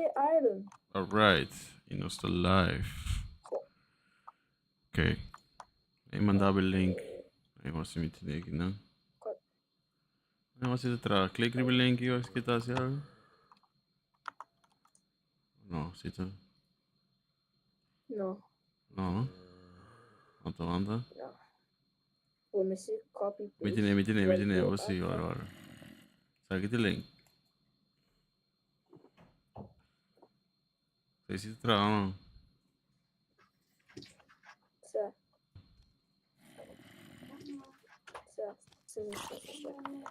e iron. Alright, y nos ta live. Ok. E mandaba el link. Ahí vamos a meter aquí, ¿no? Ahí vamos a atrás. Click riba el link y vas a quitar hacia algo. No, sí está. No. No, no. No te manda. No. Bo mester copy paste. Mi tiene, mi tiene, mi tiene. Vos sí, ahora, ahora. Saca el link. Sí, sí, te traga, no. Sí. Sí, sí, sí, sí, sí.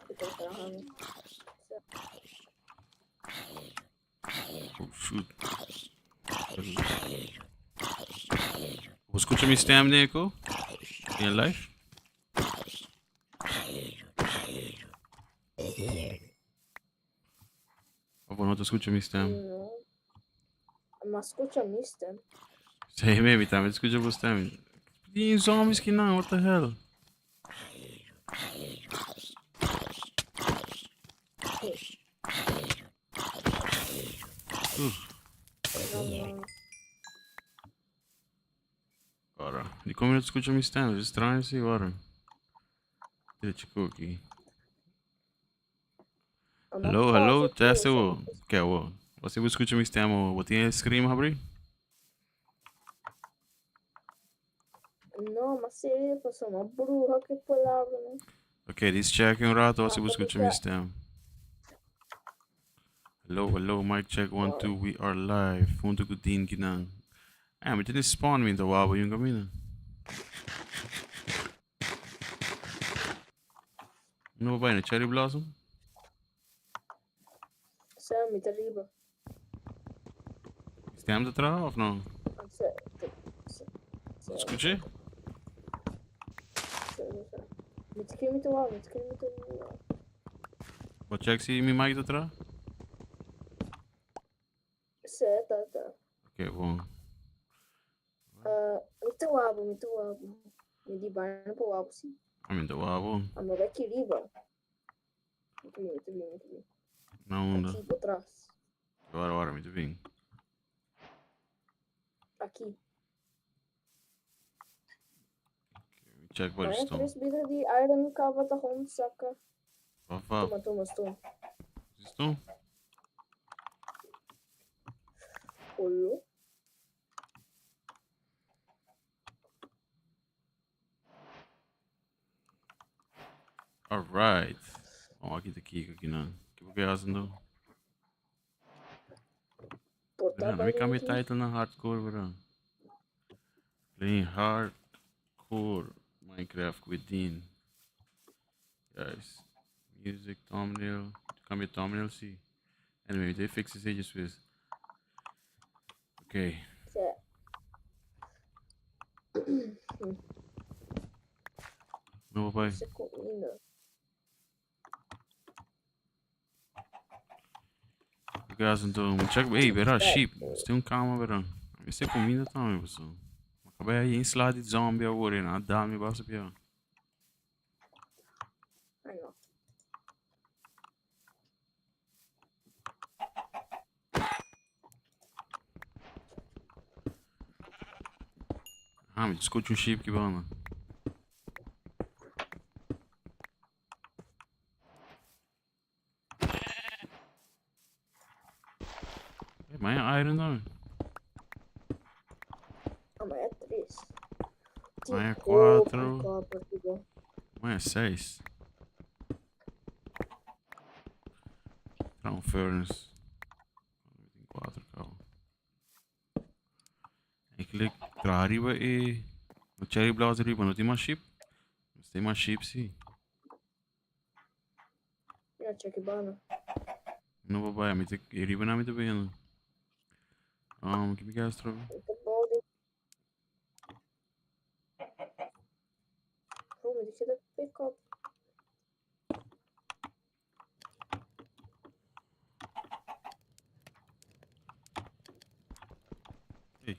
Mi ta trahando. Sí. Oh, shoot. Bo scucha mi stem, Nico? In live? Of bo no ta scucha mi stem? No. Ma scucha mi stem. Sí, mi tambe ta scucha bo stem. Tin zombies ki nan, what the hell? Ora, di come no ta scucha mi stem? Es straño si, ora. Tira cookie. Hello, hello, test wo. Ke wo. Você bo scucha mi stem o bo tin screen habri? No, ma serio, paso ma bruha ke palabra no. Ok, dis check un rato você bo scucha mi stem. Hello, hello, mic check, one, two, we are live. Junto ku Dean kinan. Eh, mi tene spawn mi ta wabo yung camina. No va na Cherry Blossom? Sa, mi ta riba. Stem ta traha of no? Sa, sa, sa. Escuché? Sa, sa. Mi ta kere mi ta wou, mi ta kere mi ta wou. Bo check si mi mic ta traha? Sa, ta, ta. Ok, bon. Uh, mi ta wabo, mi ta wabo. Mi di bana pa wabo si. Ah, mi ta wabo. Amo ba ki riba. Mi ta bin, mi ta bin, mi ta bin. Na unda? Aki por tras. Ora, ora, mi ta bin. Aki. Check por Maya stone. tres bida di iron kaba ta hom saka. Wafa. Toma, toma stone. Stone? Olo. Alright. Oh, aki ta Kiko aki nan. Ki bo ke hasi no? Porta Bra, mi cambia title na hardcore, bro. Playing hardcore Minecraft with Dean. Guys, music thumbnail. Cambia thumbnail, si. Anyway, they fix this despues. Ok. Sí. No, papai. Se comida. Guys, então, check, hey, verá, sheep. Tem um calma, verá. Mi se comida também, pessoal. Acabei aí em slide de zombie agora, né? Dá me basta pior. Ai no. Ah, mi scucha un sheep ki banda. Hey, maar iron dan. Ah, maar é 3. Maar é 4. Maar é 6. Crown Furnace. Tem 4, calma. Eigenlijk, traha riba e no Cherry Blossom riba, no tin mas sheep? Nos tin mas sheep si. Ja, check e bana. No papaya, mi te e riba na mi ta beyendo. Ki mi gas trobe? Mi ta bou den. Oh, mi ta keda pick up. Hey.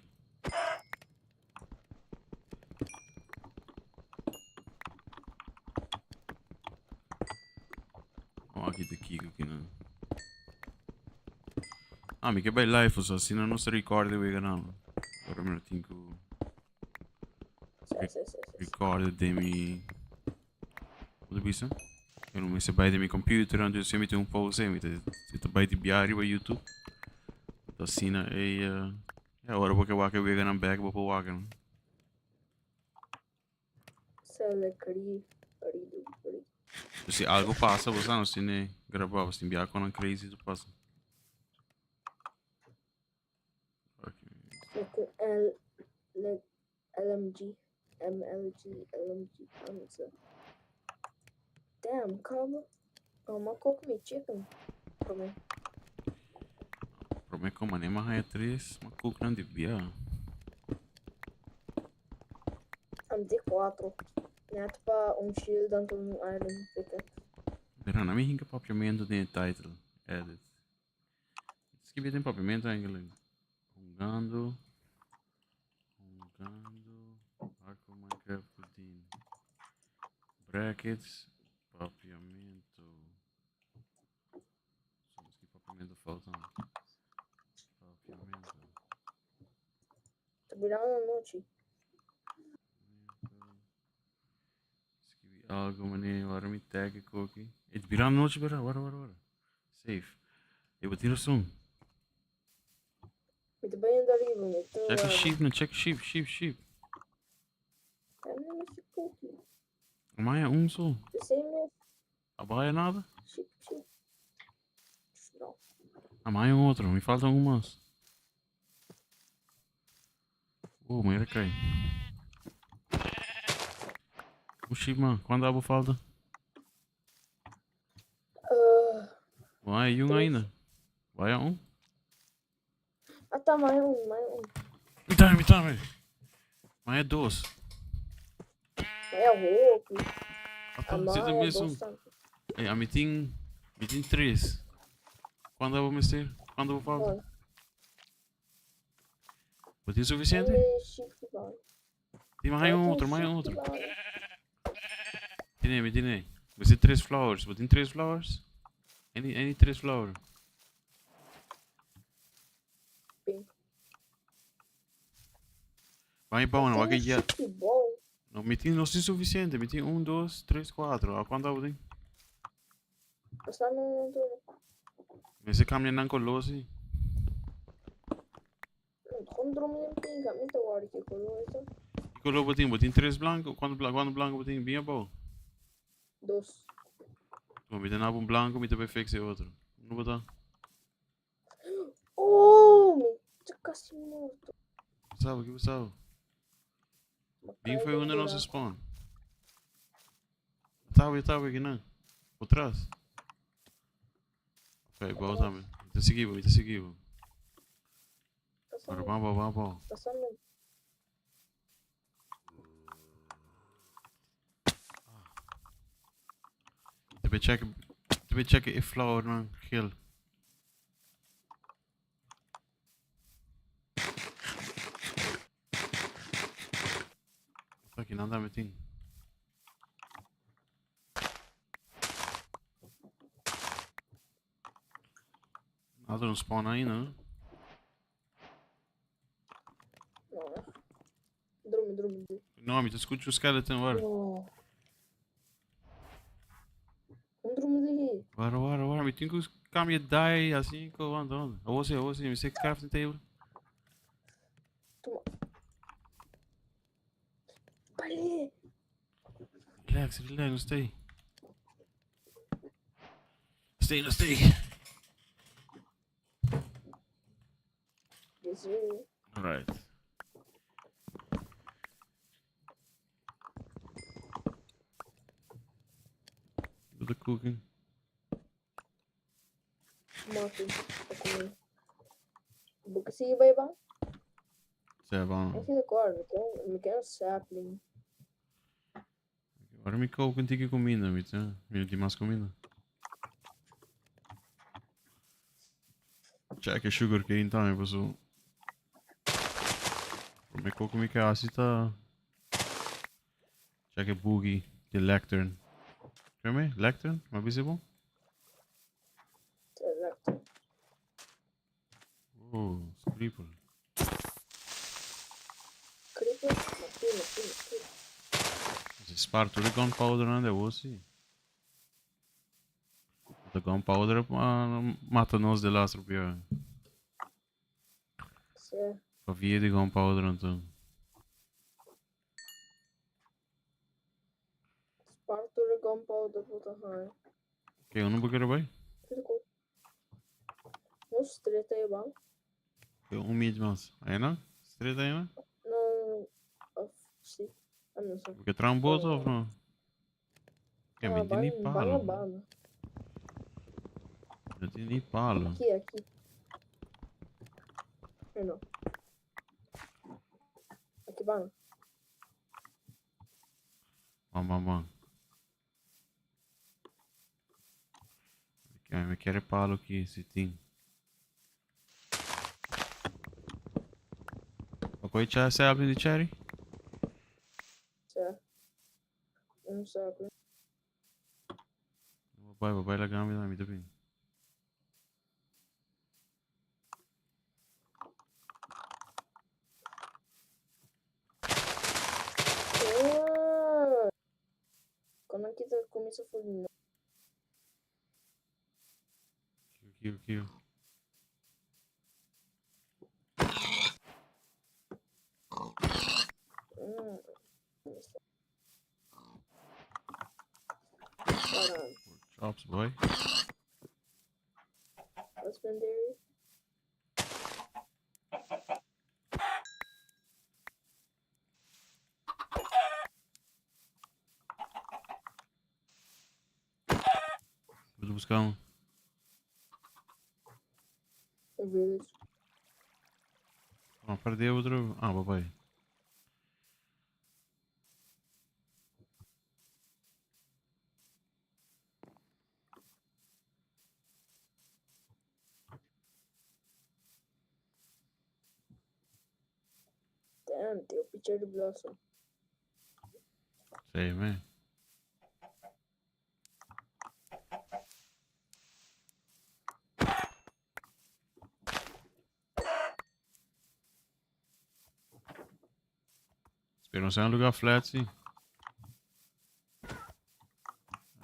Oh, aki ta Kiko aki nan. Ah, mi ke bai live, so asina nos ta record e weganan. Ora mi no tin ku Sí, sí, sí, sí. record den mi... Hoe ta bisa? Mi no mester bai den mi computer, anto si mi tin un pause, mi ta, mi ta bai di bia riba YouTube. Anto asina e, eh, ya, ora bo ke wak e weganan bek, bo por wak nan. Si algo pasa, bo sa, nos tiene grabá, nos tin bia con nan crazy ta pasa. Okay. L, L, LMG, MLG, LMG, panzer. Damn, come. Oh, ma cook me chicken. Prome. Prome como anima haya tres, ma cook nan di bia. Am di cuatro. Net pa un shield anto un iron pickaxe. Mira, na mi hinka papiamento den e title. Edit. Skibi den papiamento eigenlijk. Hungando. Hungando. Hardcore Minecraft Houdini. Brackets. Papiamento. Soms ki papiamento falta. Papiamento. Ta birando anochi. Skibi algo meneer, waarom mi tag ik ook? Het birando anochi, bera, wara, wara, wara. Safe. E bo tin rason. Mi ta bayendo ariba, mi ta Check a sheep, no, check sheep, sheep, sheep. Tambe mi si cookie. Amaya un so. Pesey mes. Abaya nada? Sheep, sheep. No. Amaya un otro, mi falta un mas. Oh, mira kai. Un sheep man, cuánto abo falta? Vai, un ainda. Vai un. Ata mai un, mai un. Mi tambe, mi tambe. Mai dos. Mai a hopi. Ata, si ta mes un. Ey, a mi tin, mi tin tres. Cuánto abo mester? Cuánto abo falta? Bo tin suficiente? Tin mai un otro, mai un otro. Tine, mi tine. Mester tres flowers. Bo tin tres flowers? Any, any tres flower. Vai bom, não vai ya. No, mi tin no tin suficiente. Mi tin un, dos, tres, cuatro. A cuánto abo tin? Mester cambia nan color si. Kon drumi den pinga, mi ta wòrdu ki koló esa. Ki koló bo tin? Bo tin tres blanko? Kuantu blanko, kuantu blanko bo tin? Bin abou. Dos. Bo mi ta naba un blanko, mi ta bai fix e otro. Unda bo ta? Oh, mi ta kasi morto. Pasaba, ki pasaba? Bin foi unda nos spawn. Taba, yo taba aquí nan. Por tras. Ok, bou tambe. Mi ta sigui bo, mi ta sigui bo. Ora, ban bou, ban bou. Te be check, te be check e flower nan geel. Aki nan tambe tin. Nada no spawn ainda, no? No. Drumi, drumi, drumi. No, mi ta scucha un skeleton, wara. No. Un drumi di. Wara, wara, wara. Mi tin ku cambia dye, así, ko, wanda, wanda. Awo si, awo si, mi se crafting table. Tuma. Bale. Relax, relax, no stay. Stay, no stay. Yes, sir. Alright. With the cooking. Muffin pa come. Bo ke sigui bai ban? Sea ban. Mi keda kor, mi ke mi ke un sapling. Ora mi kook un tiki kuminda, mi ta, mi no tin mas kuminda. Check e sugar cane tambe paso. Prome kook mi ke hasi ta check e boogie di lectern. Keme? Lectern? Ma bisa bon? Exacto. Oh, creeper. Creeper, mati, mati, mati. Si spar tur e gunpowder nan de awor si. De gunpowder mata nos de laatste bia. Si. Pa via di gunpowder anto. Spar tur e gunpowder bo ta haña. Oké, unda bo kere bai? Nos straight ei ban. Oké, un meet mas. Aina? Straight aina? No, of si. Ah, no sa. Bo ke traha un boto of no? Oké, mi Ah, tin ni ban, ban palo. banda. Mi tin ni palo. Aki, aki. Eh, no. Aki banda. Ban, ban, ban. Oké, mi kere palo aki si tin. Bo koe sapling di cherry? Si. Un sapling. Bai, bai laga mi, mi ta bin. Ah! Kon nan kita kuminsá for di Kiko, kiko. Parang Chops, boy. Husbandry. Bo ta buskando? E village. Ah, perdé otro. Ah, papai. Damn, tin hopi cherry blossom. Sí, man. Spero no sea un lugar flat, sí.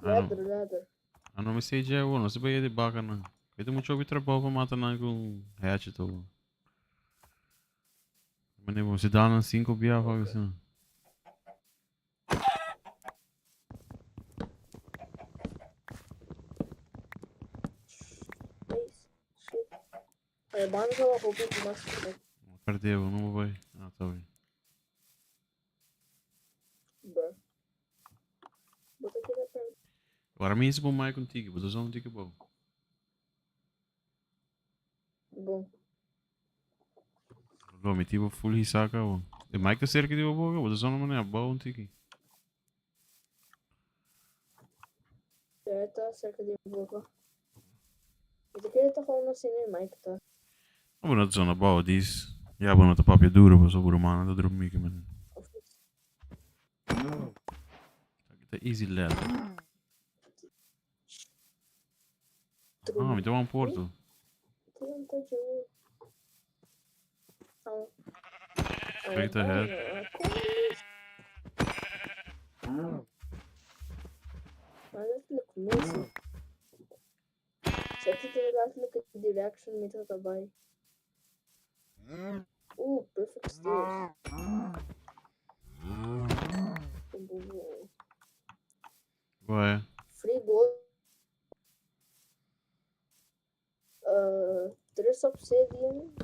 Ah, no. Leather, leather. Ah, no me sei de agua, no se puede de vaca, no. Tem mucho obi trabalho para matar não com hatchet ou. Mas nem você dá uns 5 bia algo assim. Nice. Shit. Ay, banda sa hopi mas. Perdeu, não vou. Ah, tá bem. Bruh. Bota aqui na perna. Agora me isso bom mais contigo, vou usar um tique bom. Bom. Lo mi tipo full hisaka o. E Mike ta cerca di boca, vou usar uma maneira boa um tique. Certa, cerca di boca. Ito kaya ta gewoon asina e Mike ta. Ah, bueno, zona boa, diz. Ja, bueno, ta papia duro, paso bro man, ta drop mic man. Of is Ta easy leather. Ah, mi ta un porto. Straight ahead. Maar letterlijk mis. Zet het in letterlijke direction met dat erbij. Oeh, perfect stairs. Boom, boom, boom. Waar? Free gold. Tres obsidian,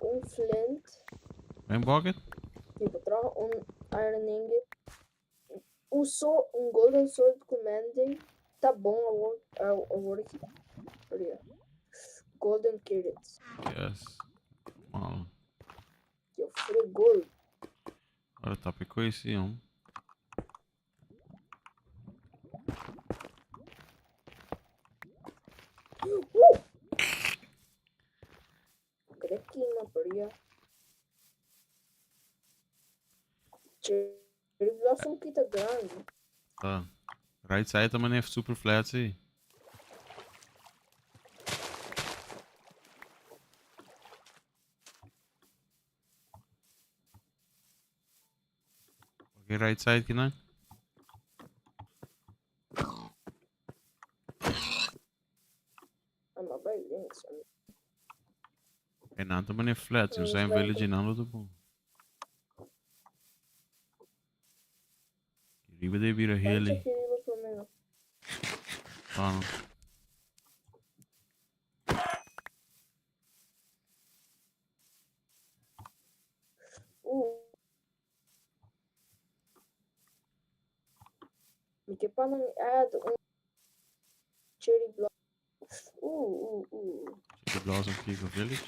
un flint. Een bucket? Mi por traha un iron ingot. Un so un golden sword cu mending. Ta bon awor awor aki. Oria. Golden carrots. Yes. Malo. Yo free gold. Ora tapa e coisa, hom. Woo! Creki ma oria. Cherry blossom kita grandi. Tá. Right side também é super flat, sim. E right side kinan. Ama bai links. E nan ta mane flat, si nos ta en village nan lo ta bon. Riba de bira heli. Ah, no. Mi ke pa nan add un cherry blossom. Ooh, ooh, ooh. Cherry Blossom Kiko Village.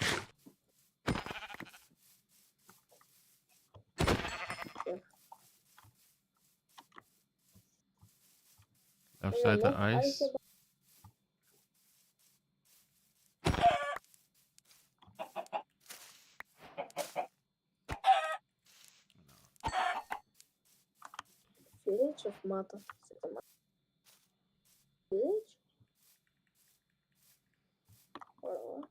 Yeah. Left side the ice. Village of Mata. Village? Or what?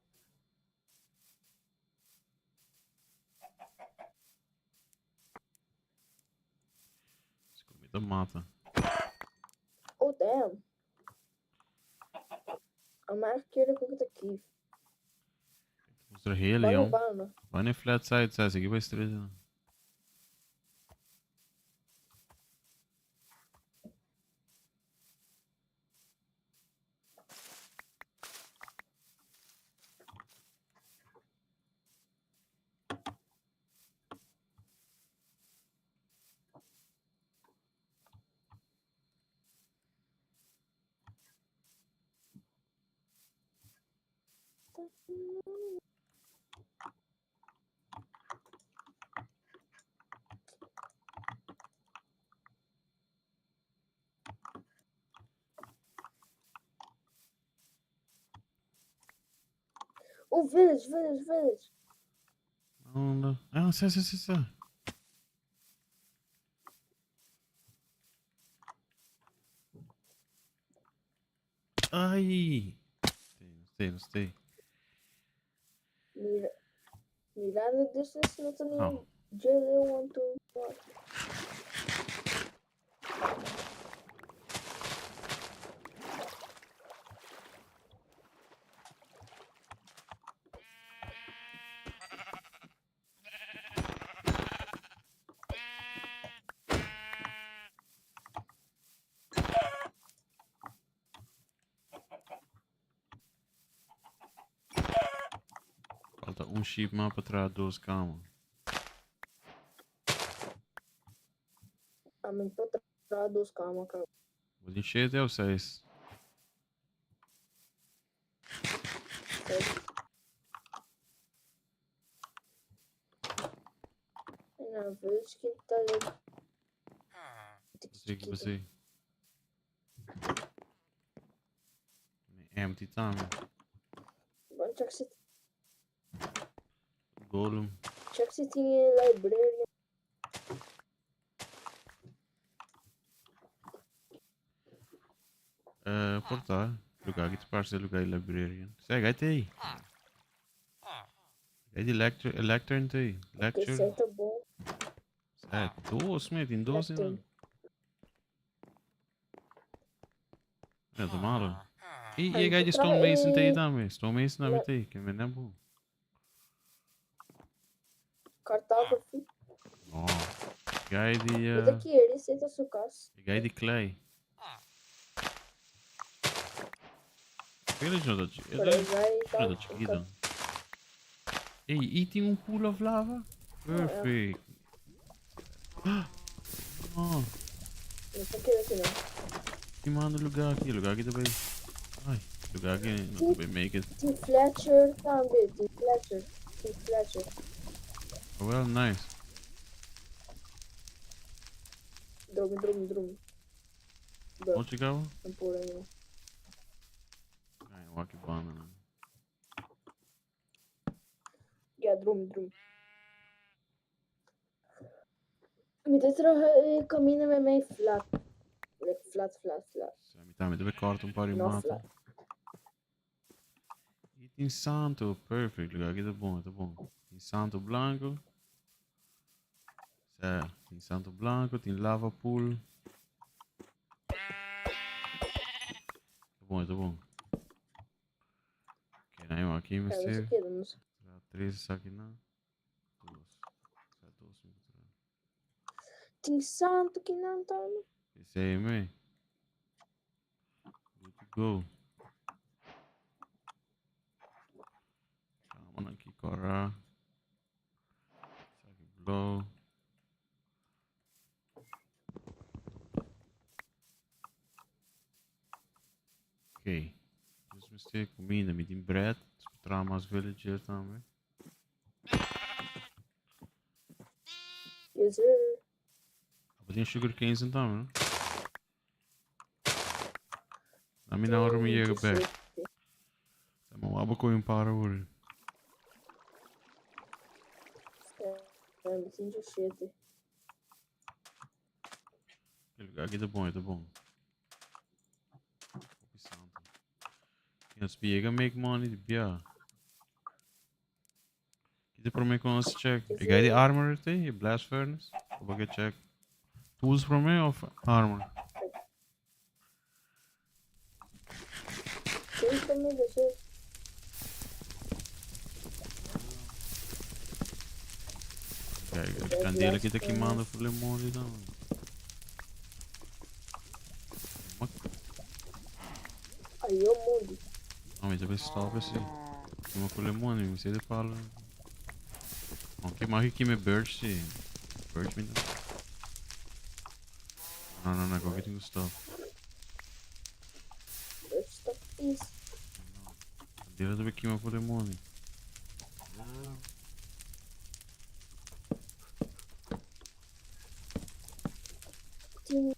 Scomita mata. Oh damn. A keer ku ta kief. Mostra hele, jong. Wanneer flat side zei ik bij straight. Oh, village, village, village. Onda? Ah, sì, sì, sì, sì. Ai! Stay, stay. Mira, mirando distance no ta oh. Jelly 1 2 1. Falta un sheep maar pa traha dos kama. Ami por traha dos kama kaba. Bo tin shete of seis? Seis. Na village ki ta Pasei ki pasei. Empty tambe. Bon check si Golem. Check si tin e librarian. Eh, por ta. Lugar aki ta parse lugar di librarian. Sê, gai te ei. Gai di lecture, lectern te ei. Lecture. Esei ta bon. Sê, dos me, tin dos in. Lectern. Ja, ta malo. I, e gai di stone mason te ei tambe. Stone mason tambe te ei. Ke men bo. Cartography. No. Gai di, Mi ta kere esei ta su cas. Gai di clay. Village no ta chiquito. Pero gai ta No ta chiquito. Ey, y tin un pool of lava? Perfect. Oh. No ta kere asina. Tin manda lugar aki, lugar aki ta bay. Ay, lugar aki no ta bay make it. Tin Fletcher tambe, tin Fletcher, tin Fletcher. Oh, well, nice. Drumi, drumi, drumi. Bom, Chicago? No por ainda. Ay, wak banda, no. Ja, drumi, drumi. Mi ta traha e camino met mij flat. Like flat, flat, flat. Sa mi tambe debe corta un par di No mata. flat. Y tin santo, perfect. Lugar aki ta bon, ta bon. Tin santo blanco. É, tin Santo Blanco, tin Lava Pool. Ta bon, ta bon. Ok, nou aki Ja, nos mester keda, nos traha tres esakinan. Dos. Sa dos mi ta traha. Tin santo kinan tambe. Esei me. Good to go. Kamanan aki kora. Esaki blou. Ok. Dus mester kuminda. Mi tin bread. Dus mi traha mas villager tambe. Yes, sir. Abo tin sugar canes tambe, no? Na mi na ora mi yega bek. Ma waba koe un par awor. Ja, mi tin 17. E lugar aki ta bon, e ta bon. Hopi santo. Nos yega make money di bia. Ki promé ku nos check? E guy di armor te? E blast furnace? Of ke check? Tools promé of armor? Tools promé despues. Kijk, kandela ki ta kimando por le mondi dan. Ayo mondi. No, mi ta bay stop esi. Kima ku lemon, mi mester de palo. Aunque mag ik kima birch si. Birch mi ta. No, no, no, ik tin ku stop. Birch stop is. Kandela ta bay kima ku lemon. Tin.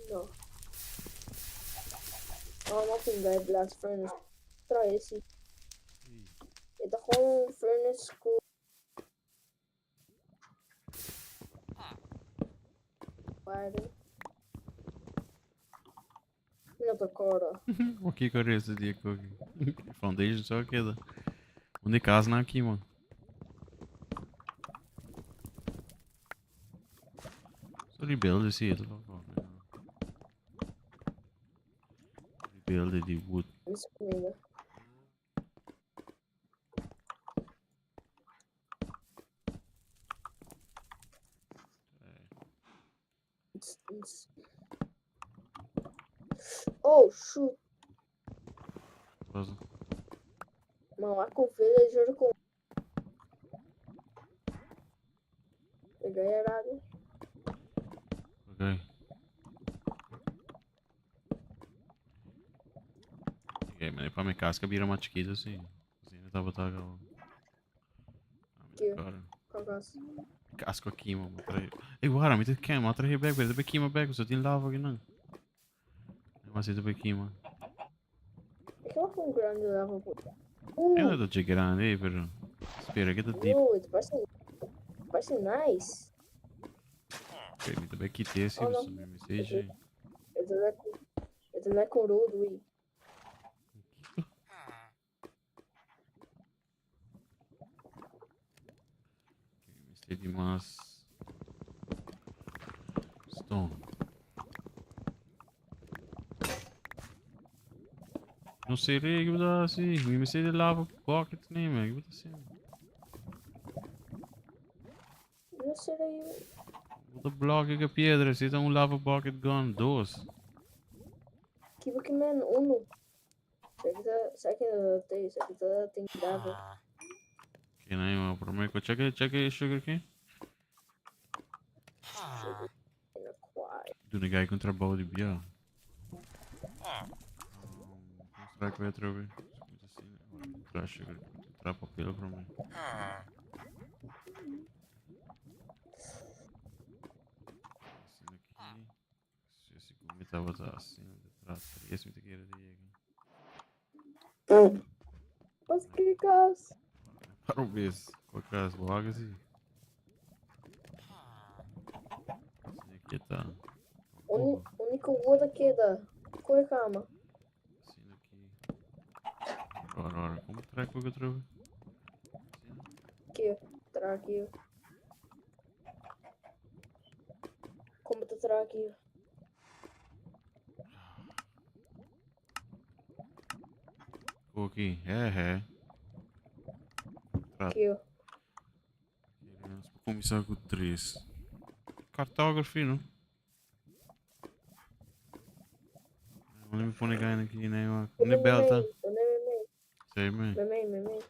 No. Oh, ma pinga e blast furnace. Tra esi. E ta gewoon un furnace ku iron. Mi no ta kòrda. O kiko resto di e koki? Foundation so a keda. Un di kasnan a kima. So rebuild si e ta Rebuild di wood. Mis comida. Oh, shoot. Pasa. Ma wak un villager ku Pega e arado. Ok. Ok, maar pa mi casca bira mas chiquito assim. Assim tabata acaba. Que? Kakas. Casco aqui, mano. Ei, guarda, mi te queima, ma trae back, pero te queima back, so tin lava aqui não. Mas te queima. Ik heb ook een grande lava pool. Eu não tô grande, eh, pero espera que tá deep. Oh, it parece, parece nice. Ok, mi tambe kite esse, Oh, no. mi message. Het is lekker rood, wie. Mester di mas stone. No sei re, que botar assim. Mi mester di lava bucket nem, man. Que botar assim. No sei. Bota bloco que piedra, se um lava bucket gun, dos. Que que man uno. Será que tem, será que tem gravel? Ok, nee, maar probeer ik check check sugar cane. Sugar cane acquired. Doe een guy contra di bia. Será que vai trover? Tra sugar, tra papel para mim. Assim aqui. Se esse come tava assim, tra três me queira de aqui. Mas que caso? Para o beijo. Qual que é as logas e Assim aqui tá. Único wood queda. Qual cama? Assim aqui. Ora, ora, como trago que eu trovo? Aqui, tra aqui. traha aki? Ku aki? He he. Tra. Kio. Nos por kuminsá ku tres. Cartography, no? Let me pone guy aki, nee, maar. Pone Ne belta. mei, pone mei. Sei me. Mei, mei, mei.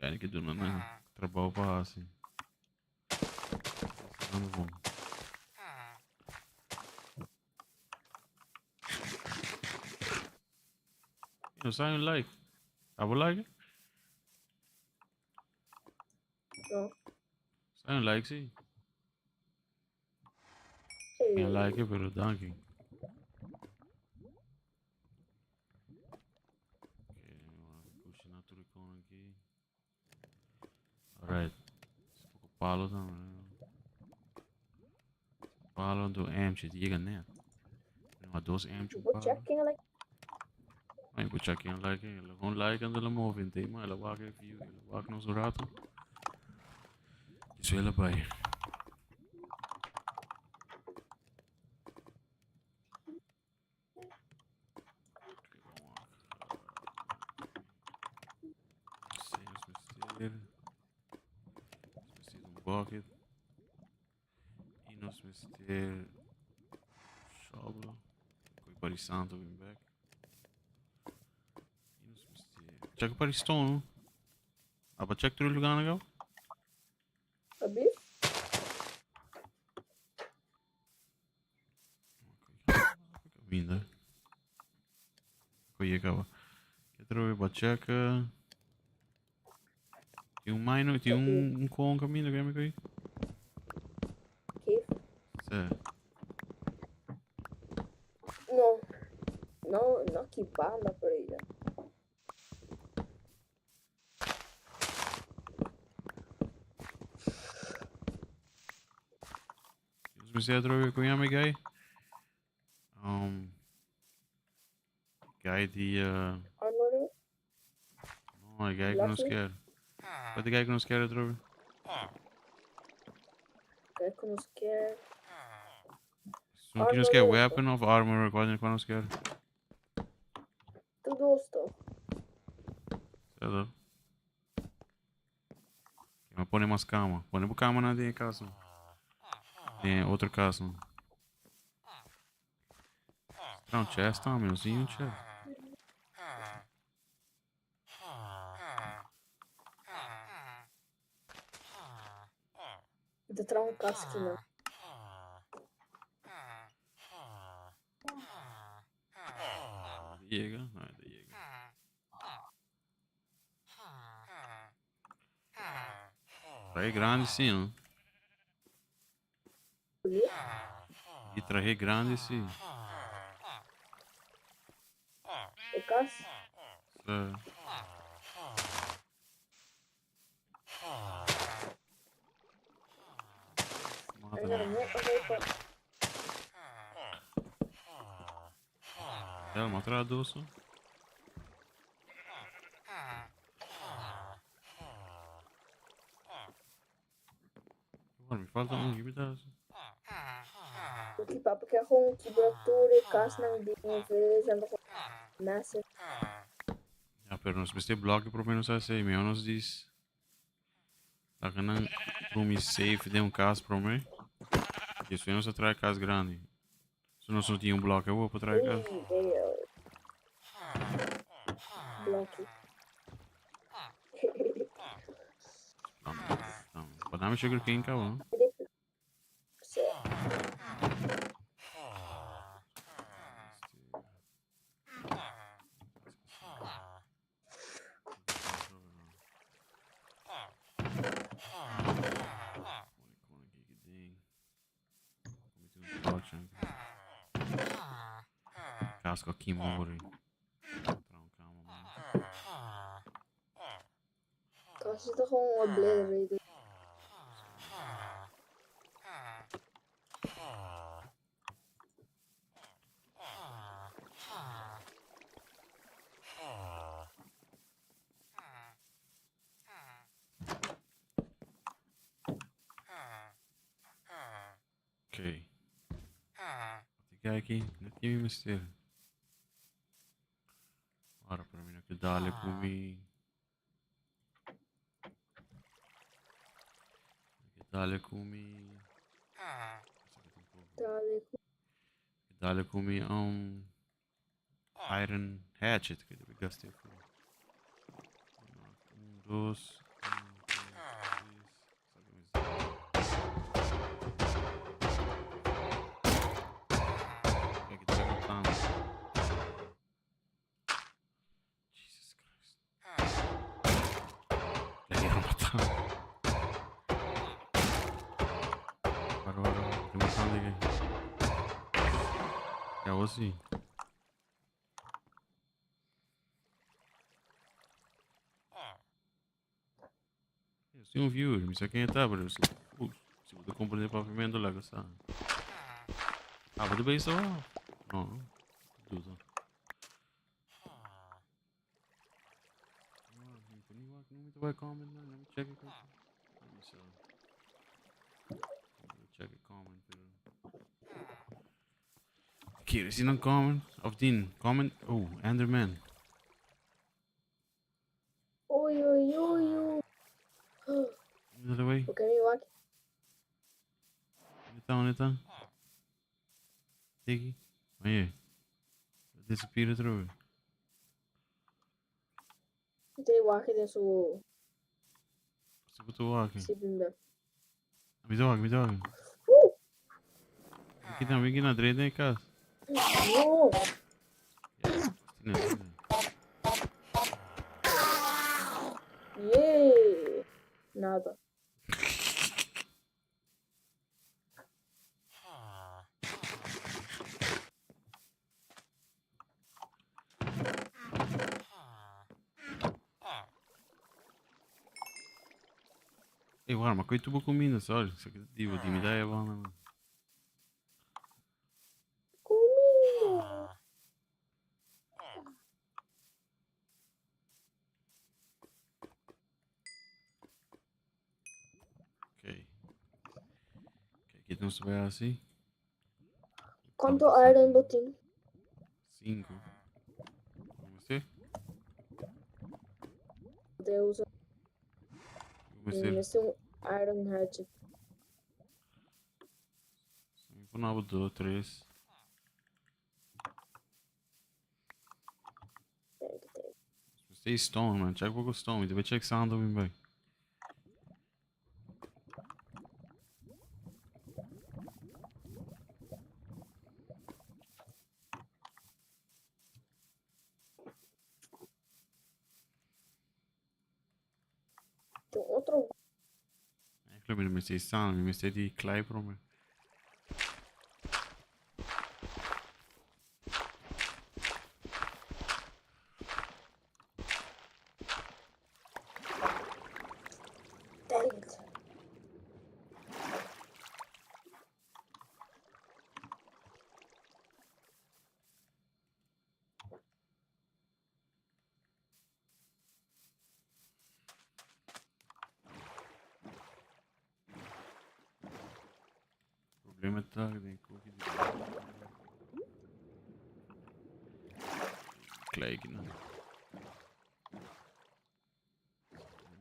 Guy ki duna nan trabou pa hasi. Ando bom. No sai un like. Abo like? No. Sai un like, si. Hey. Geen like, pero danki. Oké, kushiná tur e kon aki. Alright. Poko palo tambe. Palo anto emchi ta yega net. Tenemos dos emchi un Bo palo. check ken like. Ay, bo check ken like. El gewoon like anto la move in tema. El a wak e view. El a wak nos un rato. Eso el a bai. Mester. Nos mester un bucket. I nos mester shovel. Koi pari santo bin back. I nos mester. Check pari stone. No? Aba check tur lugar na gau? Alsjeblieft. Caminda. Koye kaba. Ketro ba check. Tin un mino, tin un con caminda que me koi. Cave. Si. No. No, no ki banda por ei. Nos mester atrobe con yama e guy? Guy di Armory? No, e guy ku nos Lucky? kier. Wat e guy ku nos kier atrobe? Guy ku nos kier. Esun ku nos kier Armory. weapon of armor, cual cual nos kier? Tur dos toch. Cierto. Me pone mas cama. Pone bo cama na den cas. Den otro cas. Tra un chest tambe, no sin un chest. Mi ta traha un cas aki nan. Yega? No, ta yega. Trahe grandi si, no? E trahe grandi si. E cas? Si. Mata. El m'a traha dos. Bueno, mi falta un, ki mi ta hasi? Ki papa ke gewoon kibra tur e kasnan di un village en massive. Ja, pero nos mester bloque prome nos hasi, mihor nos dis laga nan drumi safe den un cas prome. Despues nos a traha cas grandi. So nos no tin un bloque awor pa traha cas. Bloque. Pa dame sugar cane caba, no? Si. Casco aqui, mori. Cas ta gewoon obliterated. E guy aki no tin mi mester. Ora, pero mi no ke dale ku mi. Mi ke dale ku mi. Dale ku. Dale ku mi iron hatchet ku debe gasta fu. Un, dos, un, dos, tres. Kijk, het is matando. Jesus Christ. Lekker matando. Para, para, para. Te matando aqui. Ja, was ie? Si un viewer, mi sa ken e ta, pero si, si bo ta comprende papiamento laga sa. Ah, bo ta bay so? No, duda. Mi ta bay comment na, let me check it. Let me see. Let me check a comment, pero. Kier, si nan comment? Of dien, comment? Oh, Enderman. Oei, oei, oei, oei. Dale bay. Oké, mi wak. Onde ta, onde ta? Tiki. Oye. Disappear atrobe. Mi ta wak den su Si bo ta wak. sleeping bag. Mi ta wak, mi ta wak. Aqui não, vem aqui na direita em casa. No. Asina, asina. Yay. Nada. Ey, wara, ma koe tubo kuminda, sorry. Esaki ta divo, di mi da e banda, man. Kuminda. Ok. Ok, kita nos ta bai hasi? Cuanto iron bo tin? Cinco. Mester? Te usa. Mester. Mester un iron hatchet. Mi pone abo dos, tres. Thank you, thank you. Mester stone, man. Check poko stone. Mi debe check sando mi bai. Tin otro. Eigenlijk mi no mester sando, mi mester di klei prome. Dang it. Problema ta den koki di klei kinan.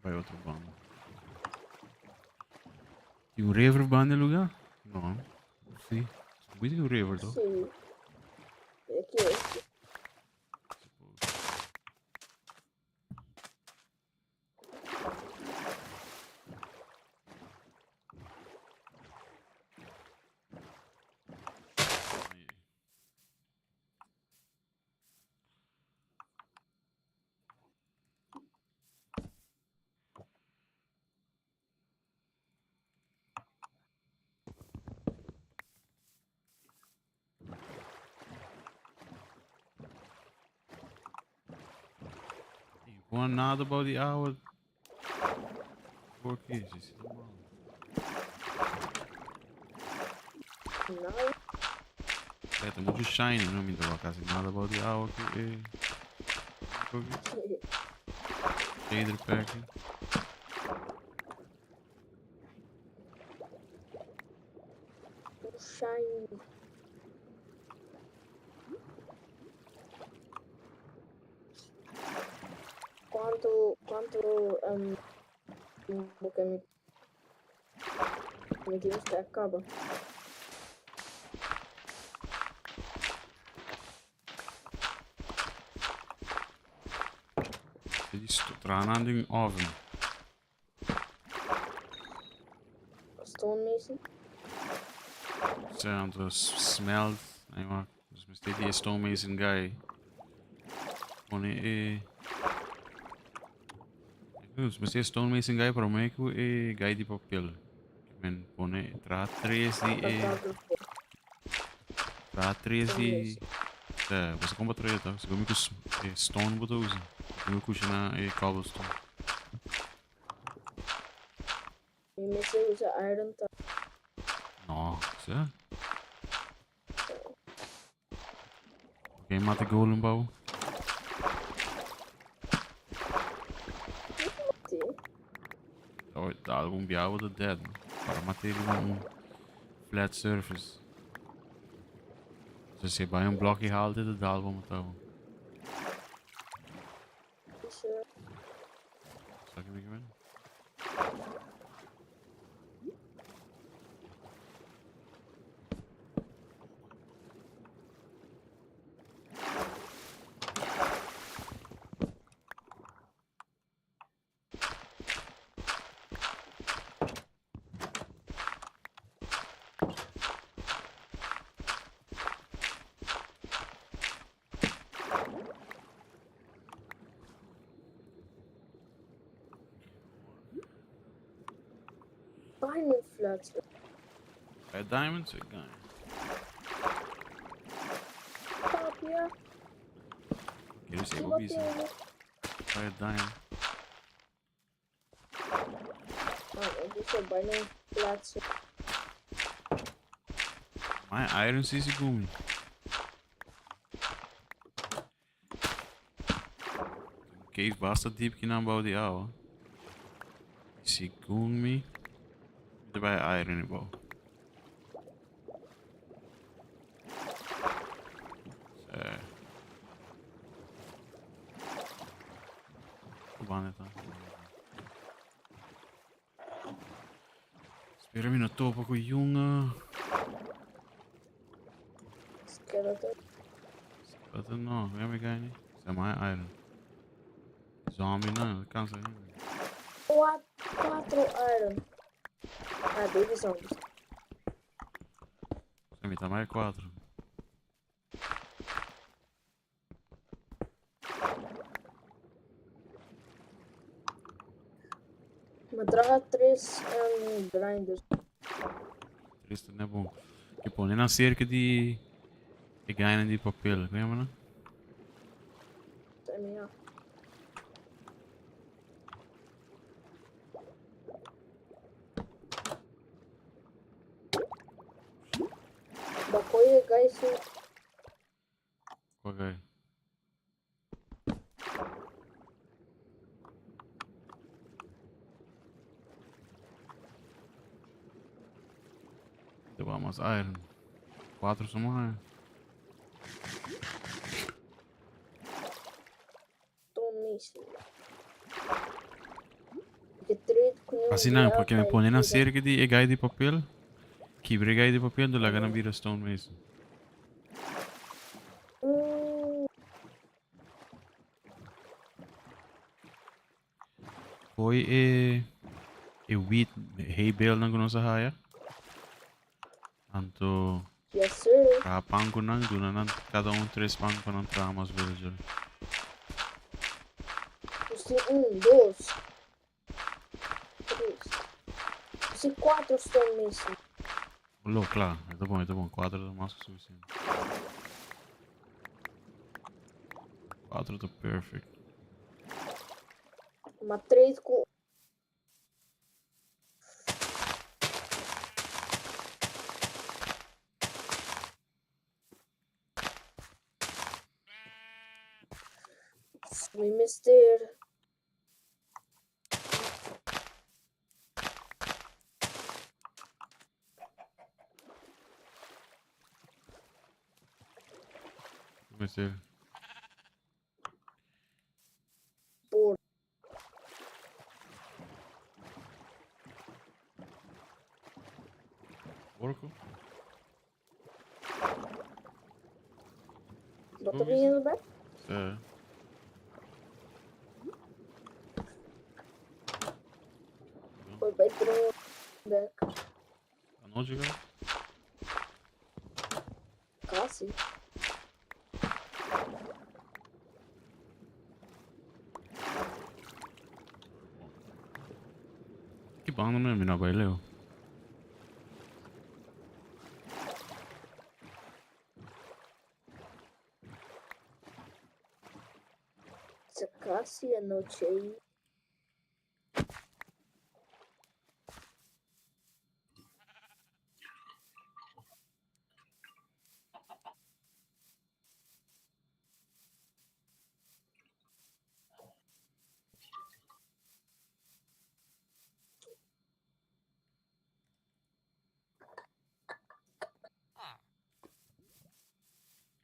Bai otro banda. Tin un river banda e lugar? No. Si. Moet tin un river toch? Si. Aki aki. Suppose. Gewoon nada bou di awa. Por ke? Si si ta mal. Nada. E ta mucho shiny, no mi ta casi nada bou di awa ku e. Koki. Shader pack. Un shiny. Cuanto bo ke mi mi tin stack caba? Traha nan den oven. Stone mason? Sa, anto smelt. Ay, maar. Dus mester di e stone mason guy. Pone e... Dus mester stone mason guy prome ku e guy di papel. Men pone traha tres di e... Traha tres di... Eh, você compra tres, tá? Segun mi ku e stone bo ta usa. Segun mi kushina e cobblestone. Mi mester usa iron ta. No, sa? Ok, mata golem bou. Sí. Oh, algun biaha bo ta dead. Para mate riba un flat surface. So si bai un blokkie halte, ta dal bo mata bo. Sure. Sa ki mi ke men? Diamond flats. Bij diamonds? Ik ga. Papia. Oké, dus even Wat bezig. Bij diamond. Ah, dat is wel bijna flats. Maar iron is gumi. Cave basta diep ki bouw die ouwe. Sigumi. Erbij iron in bouw. Spera mi no topa ku jongen. Skeleton. Skeleton no, waar ben ik niet? Zeg maar iron. Zombie no, dat kan zijn. What? Quatro iron. Ah, baby zombies. Zeg maar, maar quatro. Maar draga tres grinders. Tres ta bon. Que pone na cerca di e gaina di papel, come chiamano? Ja. Bakoye guys. Qual guy? Mas iron. Quatro são mais. Assim não, porque me pone na cerca di e guy di papel. Quebra guy di papel, do laga na vira stone mason. Foi e e wheat hay bale nang kuno sa haya. Anto Yes, sir. traha pan ku nan, duna nan cada um três pan pa nan traha mas villager. Nos tin un, dos, tres. Nos tin cuatro stone mason. Lo, claro, ta bon, ta bon. Cuatro ta mas que suficiente. Cuatro ta perfect. Ma trade ku Mi mester. Mester. Por. Porco. Bo ta biniendo bek? Sí. Por bai drumi bek. Anochi ka? Kasi. Ki banda mi no bai leu. Ta kasi anochi ei.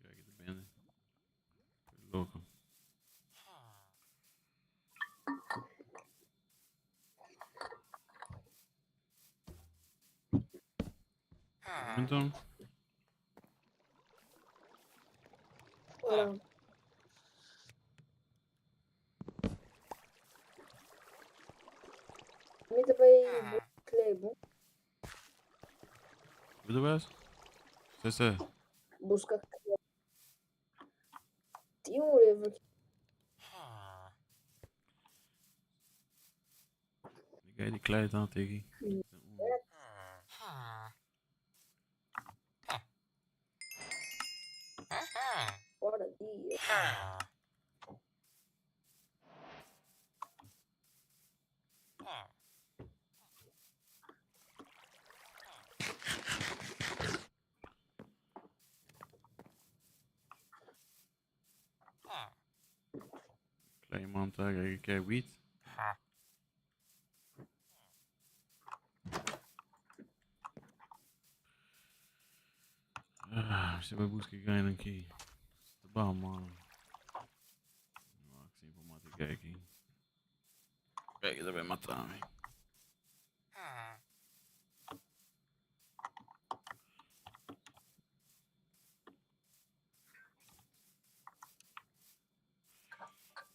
Kijk, de bende. Loco. Então. Ora. Mi ta bai clay bo. Hoe was? Sese. Busca clay. Tin un river. Ik die klei dan tegen. Ora di. Klei man, kijk, kijk, wiet. Ah, você vai buscar ganho aqui. Tá bom, mano. Maxim, vou matar aqui. Kijk, dat vai matar, me.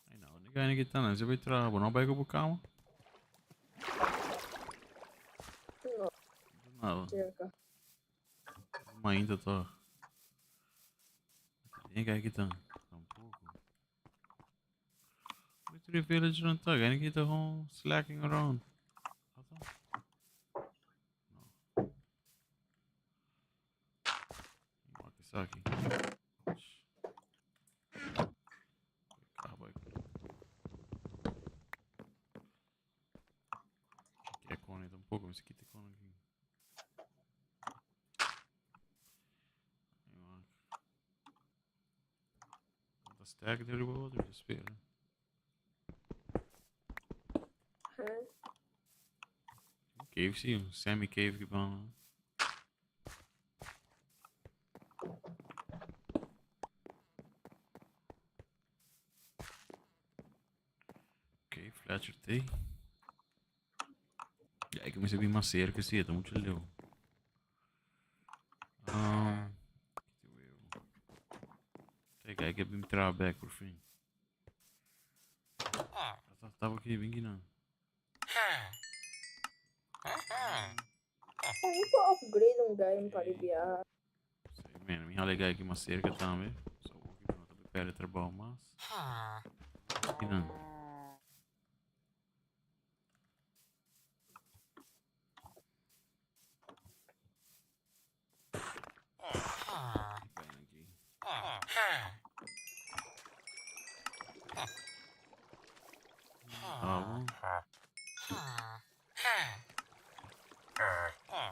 Ai não, ninguém aqui tá não. Você vai trabalhar, não vai com calma. No, Nada. cerca. Maar ainda toch. Tem aqui tá. Tampouco. Muito village não tá. Aqui tá gewoon slacking around. Wat dan? No. Wakasaki. Cowboy. Kijk gewoon niet tampouco, mas aqui tem gewoon aqui. Dat sterk er wel te spelen. Huh? Cave zie je, Sammy Cave gebouwd. Oké, Fletcher T. Ja, ik moet even masseren, que zie, moet je leeuw. Kijk, ik heb hem trouw back por fim. Tava aqui, vem aqui não. Eu vou upgrade um game para aliviar. Sei, man, minha legal aqui uma cerca também. Só vou aqui para não perder trabalho, mas. Aqui não. Tá bom.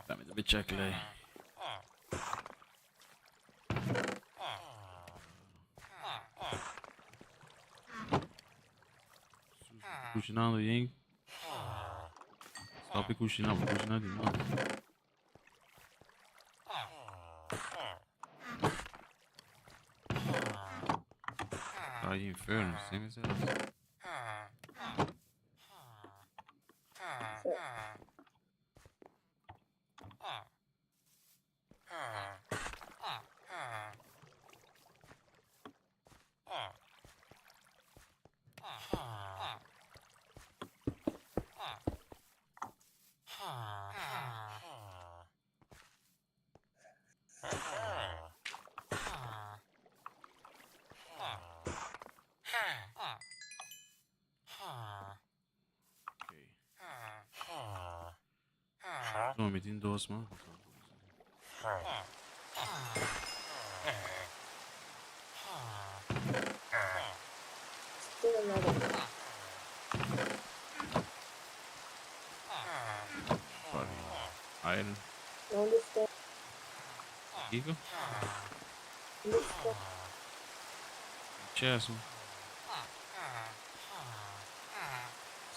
Dá-me de check lei. Cozinhando, hein? Stop cozinhar, vou cozinhar de novo. Tá aí, inferno, sem miséria. Tuma, mi tin dos mas. Still another. Sorry. Iron. No understand. Kiko? Understand. Chest.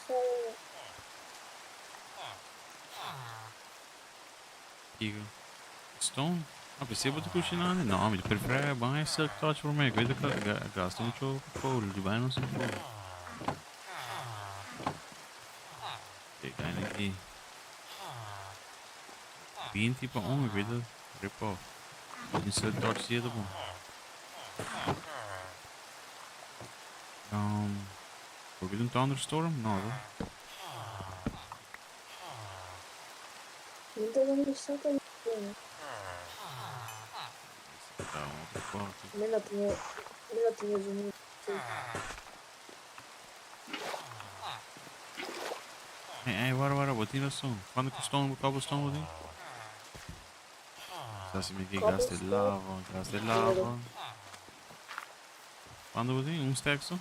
Sorry. Kiko. Stone? Ah, pensei que cucinare. No, mi preferirei ban silk touch per me. Vedo che gasta mucho coal. Di vai non si può. Ok, gana aqui. 20 pa 1, ik weet het. Rip off. In silk touch zie je het bom. Ook een thunderstorm? No, toch? Niet dat er staat een Tá, um outro quarto. Mena tinha zoom. Hey, hey, waar, waar, wat hier stone? Quando que stone, cobblestone wat hier? Sa se mi che gas de lava, gas de lava. Quando wat hier? Un stack zo?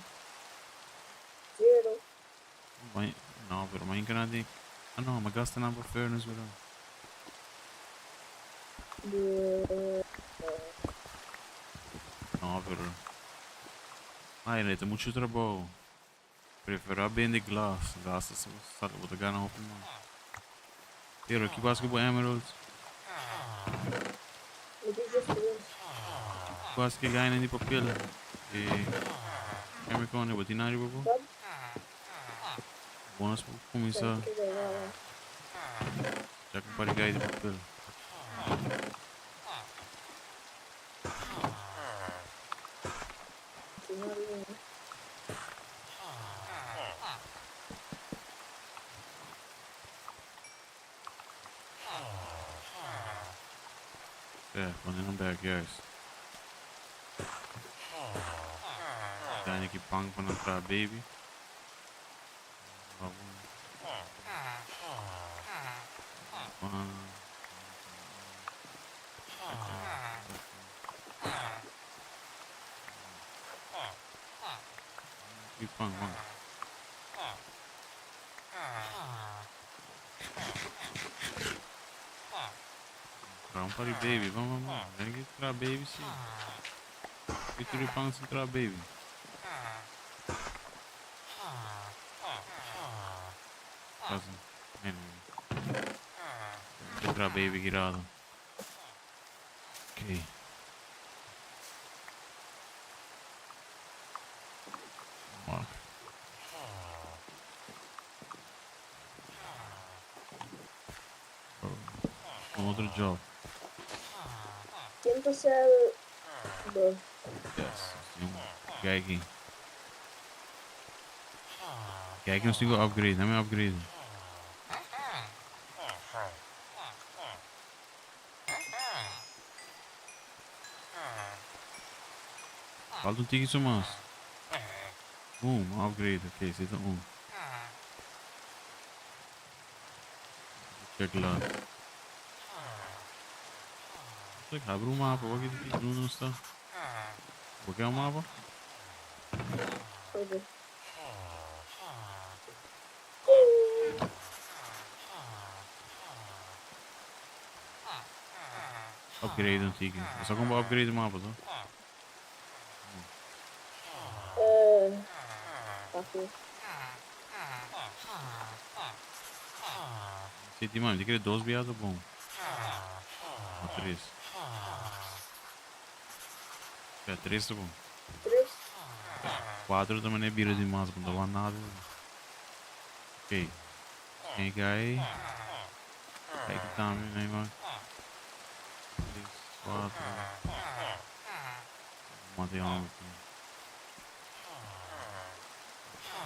Zero. No, pero maar kan die. Ah no, maar gas de number furnace weer. De No, pero. Ah, nee, mucho trabalho. Preferar bem de glass. Glass saca botar gana open man. Pero aqui basicamente emeralds. Met die just eens. Quase que ganha de papel. E Capricorn, wat die nou die Wat? Bonus começar. Já com parigai de papel. Ja, van in een berg, juist. Zijn ik bang van een tra baby. Die bang, bang. Vamos para o baby, vamos, vamos. Vem aqui tra baby, sim. Victory Pounds tra baby. Quase. Nee, nee. Tra baby girado. Oké. Mark. Oh, een otro job. Quem você Bro. Yes. Kijk hier. Kijk, nog steeds upgrade. Neem upgrade. Falta um ticket mais. Boom, upgrade. Oké, zit er om. Check laat. Ik ga o mapa, wat ik doen não está. Vou quer o mapa? Ok. Upgrade een ticket. Dat is ook een upgrade mapa, toch? Aqui. Zit die man, die kreeg doos bij jou, bom. Of três. Ja, três tá bom. Três. Quatro também é bira demais, não dá nada. Ok. Quem cai? Kijk também, né, mano? 3, 4. Matei um aqui.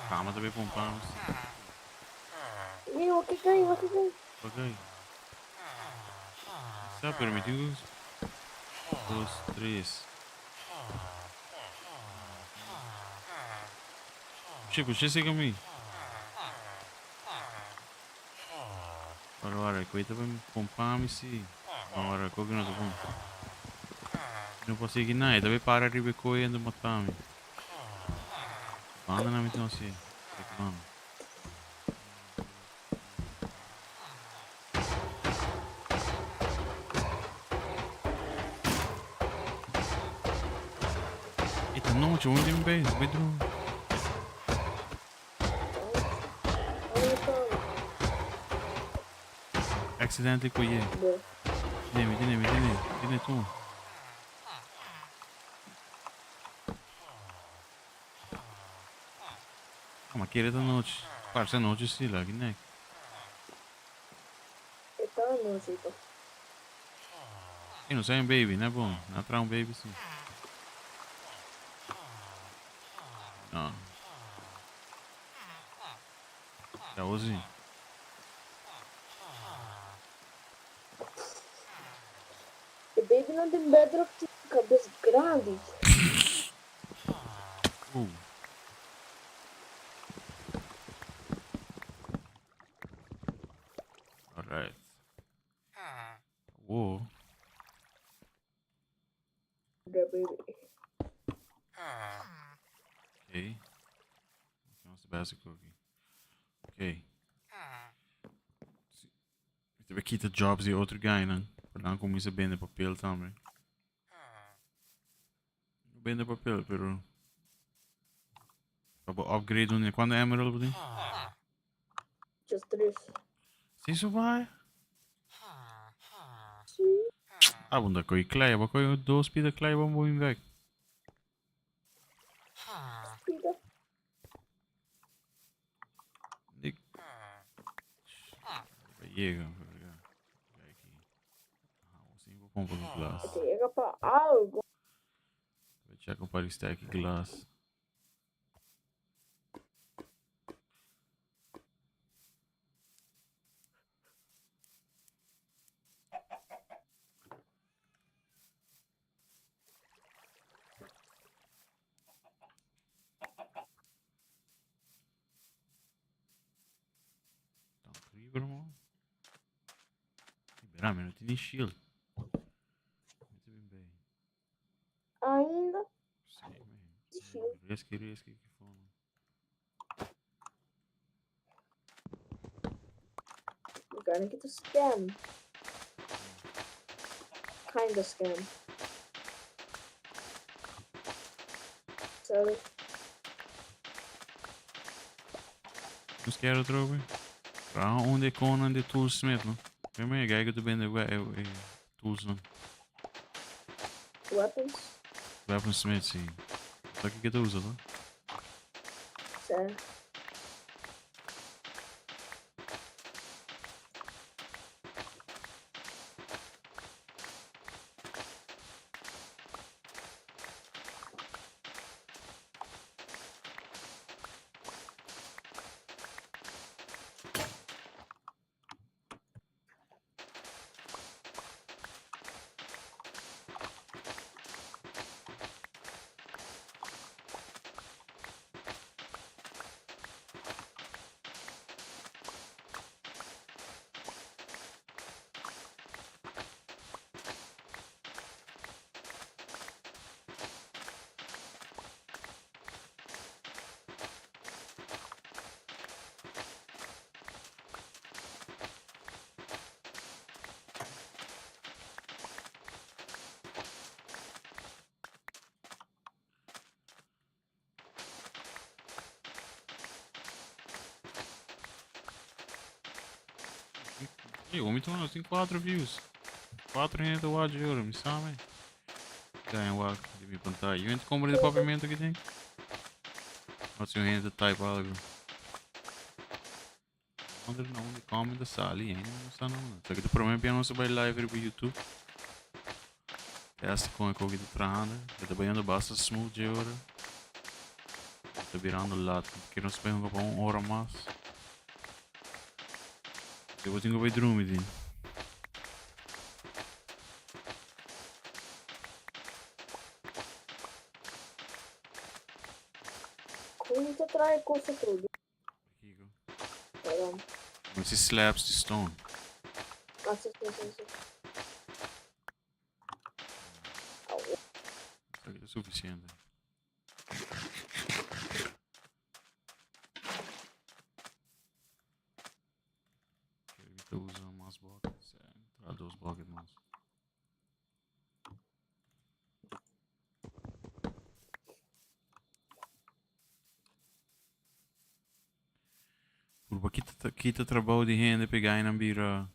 Calma também pompamos. Meu, que ganho, que ganho. Ok. Está permitido. 2, 3. Chico, chega a mim. Ora ora e koe ta bin pompa mi si. No ora koe no ta bon. Mi no por sigui na, e ta bin para riba e koe en ta mata mi. Banda na mi tin hasi, reclamo. E ta nochi, un tin bes, bai drumi. Accidentally koye. Tene mi, tene mi, tene, tene tuma. Ah, ma kere ta nochi. Parse anochi si, laki nek. E ta anochi to. E no sa un baby, na bon. Na tra un baby si. No. Ya ozi. E baby nan den bedrock tin kabes grandi. Alright. Whoa. The baby. Okay. What's the basic cookie? Okay. Mi ta kita jobs di otro guynan. Pa nan kuminsá bende papel tambe. No bende papel, pero pa bo upgrade un kuantu emerald bo tin? Just tres. Si so bai? Si. Ah, bo ta koi klei, bo koi dos pida klei bo bo bek. Pida. Nik. Yega, Compra um glass. Yega pa algo. Vou check um par de stack glass. Dan creeper man. Verá, mi no tin ni shield. Mi ta bin bij. Ainda? Sí, man. Shield. Risky, risky que for. We're gonna get a scam. Kinda scam. Sorry. Nos kier otro be? Traha un de konan de toolsmith, no? Kijk maar, kijk het ben de tools, no? Weapons? Weaponsmith, si. Dat ik het usa, no? Sa. Hey, homem, então tem 4 views. 4 gente wa de ouro, me sabe? Ganha wa de mi pantalla. Je bent compra de papiamento que tem? Wat is gente type algo? Onde não onde come da sala e ainda não está não. Só que do problema é não se vai live pro YouTube. Essa com a coisa de trahanda, eu tô banhando basta smooth de ouro. Tô virando lá, porque não se vai para uma hora mais. Eu vou ter que vai dormir. Como te trae cosa tudo? Kiko. Perdón. Mas slabs de stone. Ah, si, si, si, si. Esaki ta suficiente. Kita usa mas buckets. Tra dos bucket mas. Purba kita, kita trabou di hende pe gainan bira.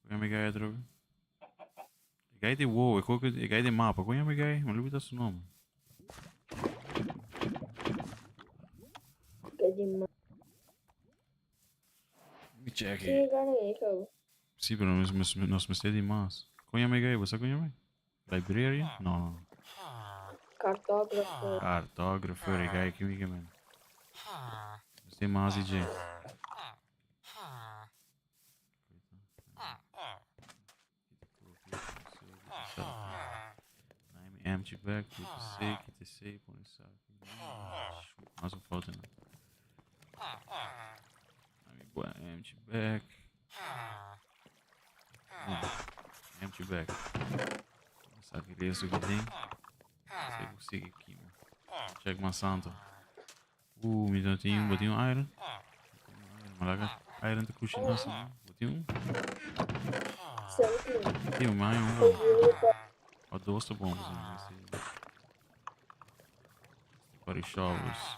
Kon yama e gai atrobe? E gai di WoW, e koke e gai di mapa. Kon yama e gai? Mi lubida su nomber. Gai di mapa. Mi check Ken e. e gana e kabo? Sí, pero nos, nos, nos mester di mas. Kon yama e gai? Bo sa kon yama e? Librarian? No, no, no. Cartographer. Cartographer, e gai ki mi ke men. Mester mas di dje. Empty bag, kita C, kita C, pone saco. Mas um falta não. Empty bag. Empty bag. Saco resto que tem. Sei consigo aqui, man. Check mais santo. Mi não tinha um, botei um iron. Malaga, iron te cusci não, sim. Botei um. Tem um mais um. Ó, dois tá bom, sim. Para shovels.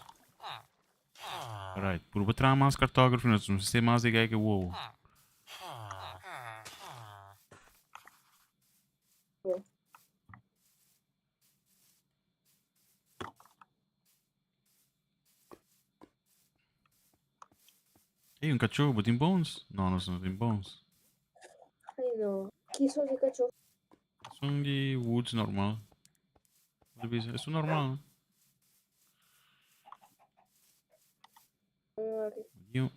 Right, por botar mais cartógrafo, nós não sei mais de que wow. Ei, un cachorro, botin bones? No, no sono tin bones. Ai no. Ki soort di cachorro? Son di woods normal. Es un normal. Io.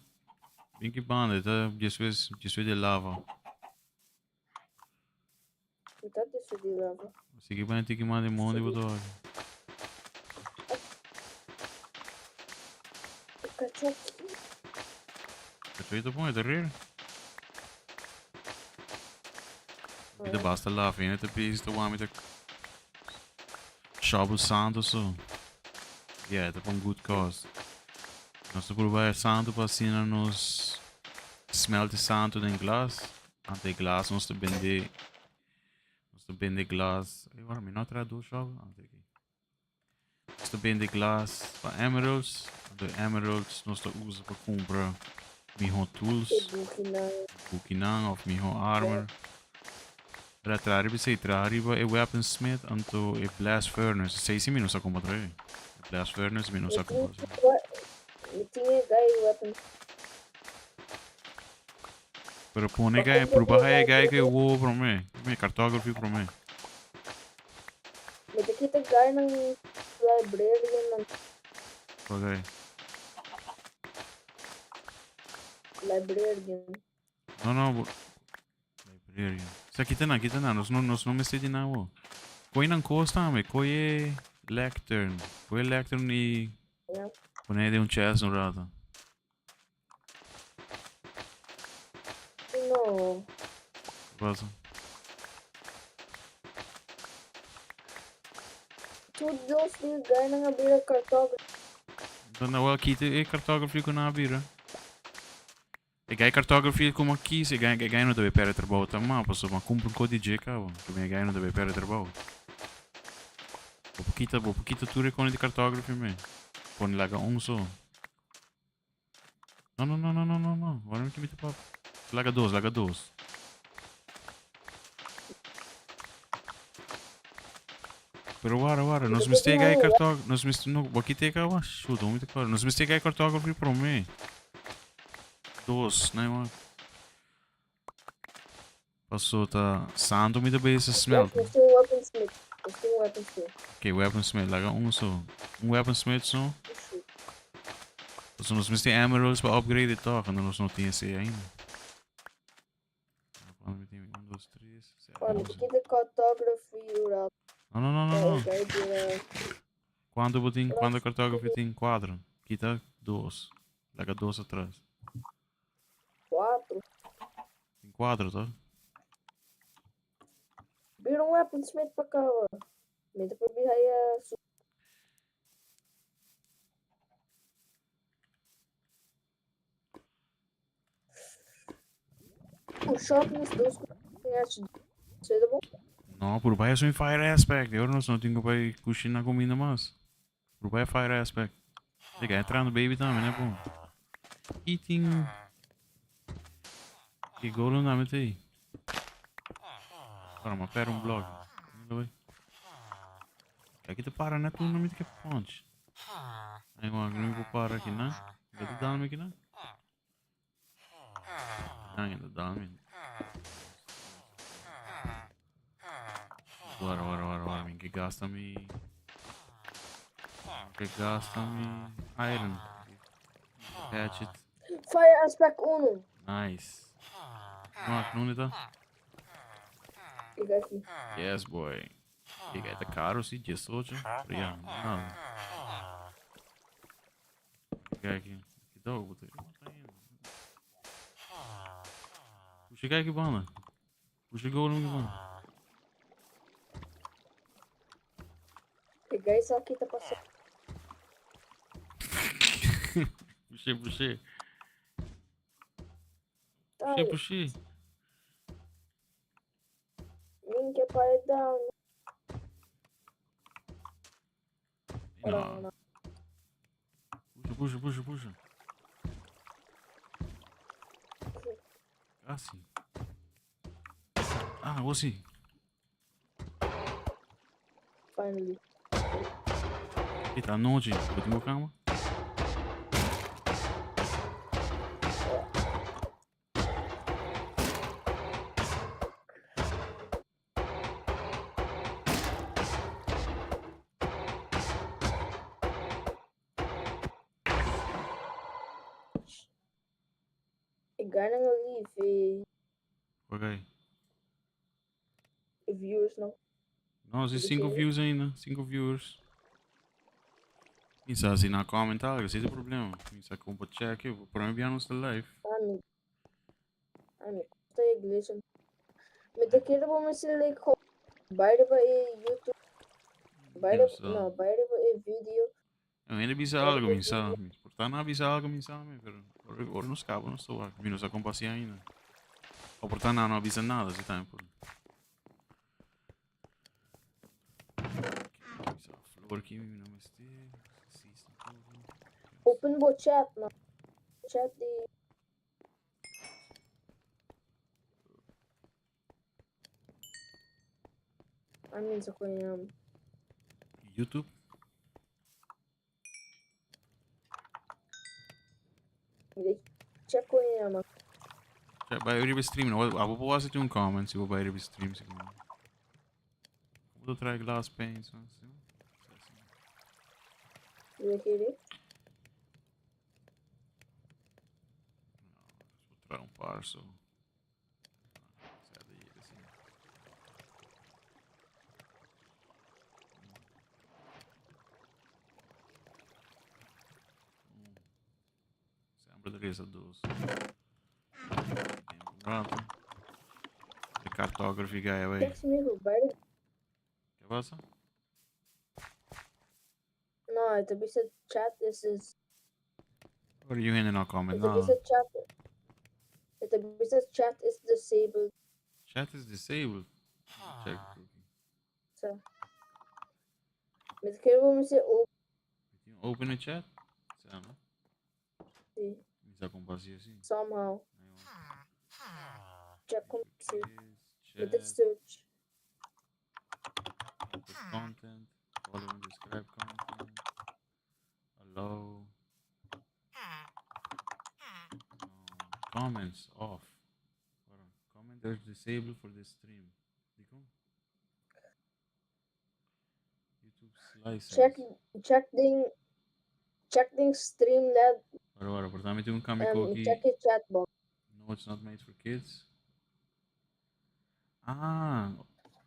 Bin ki banda, ta despues despues de lava. Mi ta despues di lava. Así que van a que más de mondi boto. Cachorro. Cachorro pone te rir. Kita basta lava, e te pis te wami te shovel santo so. Yeah, ta pa un good cause. Nos ta purba e santo pa asina nos smelt e santo den glas. Ante e glas nos ta bende nos ta bende glas. Ey, wara, mi no a traha dos shovel? Ah, aki. Nos ta bende glas pa emeralds. Anto e emeralds nos ta usa pa cumpra miho tools. E bukinan. Bukinan of miho armor. Ra traha riba esei, traha riba e weapon smith anto e blast furnace. Esei si mi no sa como traha. E blast furnace mi no sa como haci. Mi tin e guy weapon. Pero pone guy, prueba haya guy ke wo prome. Mi cartography prome. Mi ta kita guy nan librarian nan. Cual guy? Librarian. No, no. Librarian. Sa kita nan, kita nan. Nos no, nos no mester di nan wo. Koe nan kos tambe. Koe e lectern. Koe lectern i Ja. pone den un chest un rato. No. Ke pasa? Tur dos di guy nan a bira cartography. Dan wel kita e cartography ku nan a bira. E gai cartography como a kis, e gai, e gai no debe perde trabou tan mal, pasobra ma cumpra un co di dje caba, que e gai no debe perde trabou. Bo por kita, bo por kita tur e cone di cartography me. Pone laga un so. No, no, no, no, no, no, no. Waarom mi te pap? Laga dos, laga dos. Pero wara, wara, nos mester gai cartography, nos mester, no, bo kita e caba? Shoot, mi te Nos mester gai cartography prome. Dos, nee man. Paso ta santo mi ta bezig smelt. Nos tin un weaponsmith. Nos tin un weaponsmith. Ok, weaponsmith. Laga un so. Un weaponsmith so. Paso nos mester emeralds pa upgrade e toch. En nos no tin esei ainda. Cuando mi tin 1, 2, 3. Cuando mi kita cartography ura. No, no, no, no, no. Cuánto bo tin? Cuánto cartography tin? Cuatro. Kita dos. Laga dos atras. Cuatro. Cuatro, toch? Bira un weaponsmith pa caba. Mi ta por haya su. Un sharpness 2 cu H. Ta bon? No, puro bai un fire aspect. Ahora nos no tin cu bai cushina comida mas. Puro bai fire aspect. Kijk, entrando baby tambe, né, pô? Eating. Que golem na mete aí. Ora, maar per un blok. Kijk, te para net toen met que punch. Ai, maar nu vou para aqui, né? Vai te dar aqui, né? Não, ainda dá, me. Ora, ora, ora, ora, mi que gasta mi. Que gasta mi iron. Hatchet. Fire aspect 1. Nice. Mark, no ta? Kijk aki. Yes, boy. Kijk, ta caro, si, 18. Pero ja, nada. Kijk aki. Que dog, botei. Puxa aqui, banda. Puxa golem aqui, banda. Pegar isso aqui tá passando. Puxa, puxa. Tá, Puxa, puxa. Minha pai down. No. No. Puxa, puxa, puxa, puxa. Casi. Ah, vos sí. Finally. E ta nochi. Bo tin cama? Ik ga naar leave Ok. Viewers no. No, si 5 views ainda. 5 viewers. Mi sa si na comment algo, esse é o problema. Mi sa como check, por mim nos live. Ami. Ami, ta iglesia. Mi ta kere bo mester like bai riba e YouTube. Bai riba, no, bai riba e video. Eu ainda bisa algo, mi sa. Por na bisa algo, mi sa, pero ora no scavo, no sto, mi no sa compassia ainda. O por na no avisa nada, si tempo. Bisa flor aqui, mi no mester. Open bo chat, no. Chat di. I mean, so YouTube. Check ko yun. Cioè, vai riba stream, no? Abo po hacer un comment, si vai riba stream, si. Como tu try glass paints, no? Mi kere. Vou trazer um par, so. Sempre 3 a 2. Rato. The cartography guy away. Text me who bai. Que pasa? No, ito bisa chat this is What are you in no comment? ito No. bisa chat. Ito bisa chat is disabled. Chat is disabled. Check. So. Mi ta kere bo mester open. Open a chat? Sa, no? Si. Mi sa compassia, si. Somehow. Check kung si. Chat. With search. Open content. Follow and describe content. Allow. Comments off. Hold on. Comment are disabled for this stream. Dico? YouTube slices. Check the Streamlab. Ora, ora, portanto, un cambio cookie. Check your chat box. No, it's not made for kids. Ah,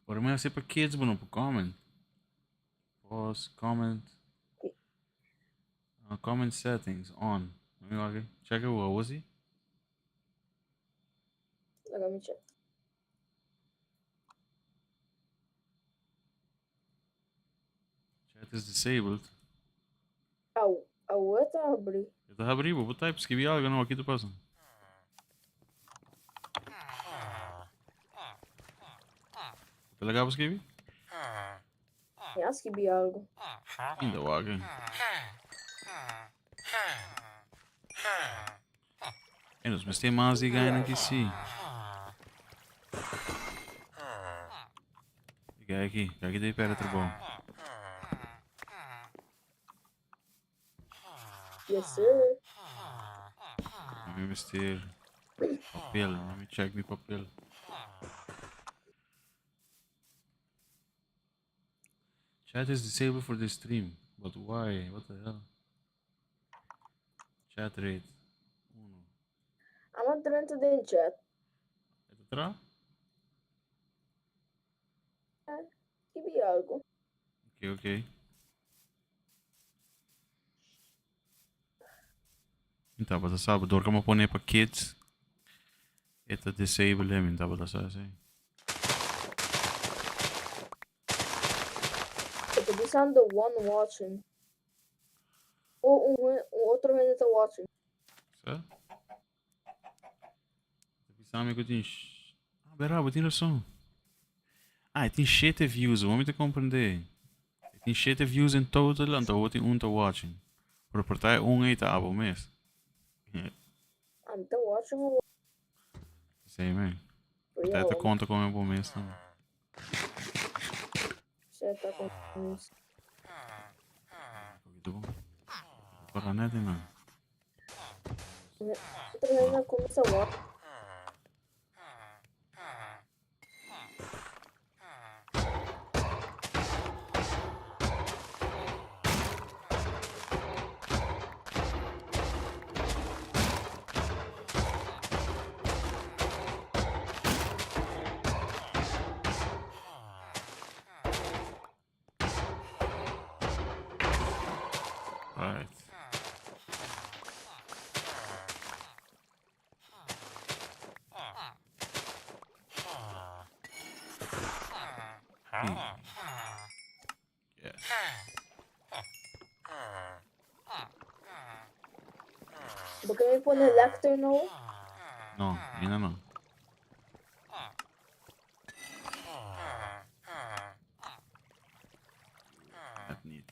ora, mas é para kids, but não para comment. Pause, comment. Comment settings on. Let me log. Check it, what was he? Paga mi chat. Chat is disabled. Au, au e ta habri. E ta habri, bo por type, skibi algo no, aki ta pasa. Bo ta laga bo skibi? Mi a skibi algo. Inda wak. E nos mester mas di gana ki si. E gai aki, gai aki debe perde trabou. Yes sir. Mi mester papel, mi check mi papel. Chat is disabled for this stream. But why? What the hell? Chat rate. Uno. Amo drenta den chat. E ta tra? Skibi algo. Ok, ok. Mi tabata sa, dor ku mi a pone pa kids, e ta disable mi tabata sa esei. E ta bisando one watching. O un, un otro hende ta watching. Sa? Ta bisa mi ku tin. Ah, bera, bo tin rason. Ah, e tin shete views, bo mi ta comprende. E tin shete views in total, anto bo tin un ta watching. Pero por ta e un ei ta abo mes. Ah, mi ta watching o. Sei men. Por ta e ta konta kon bo mes tambe. Se ta kon mes. Poquito bon. Para net man. Otro hende a kuminsá watch. Right. Yes. Bo ke mi pone lecter nou? No, ainda no. Net niet.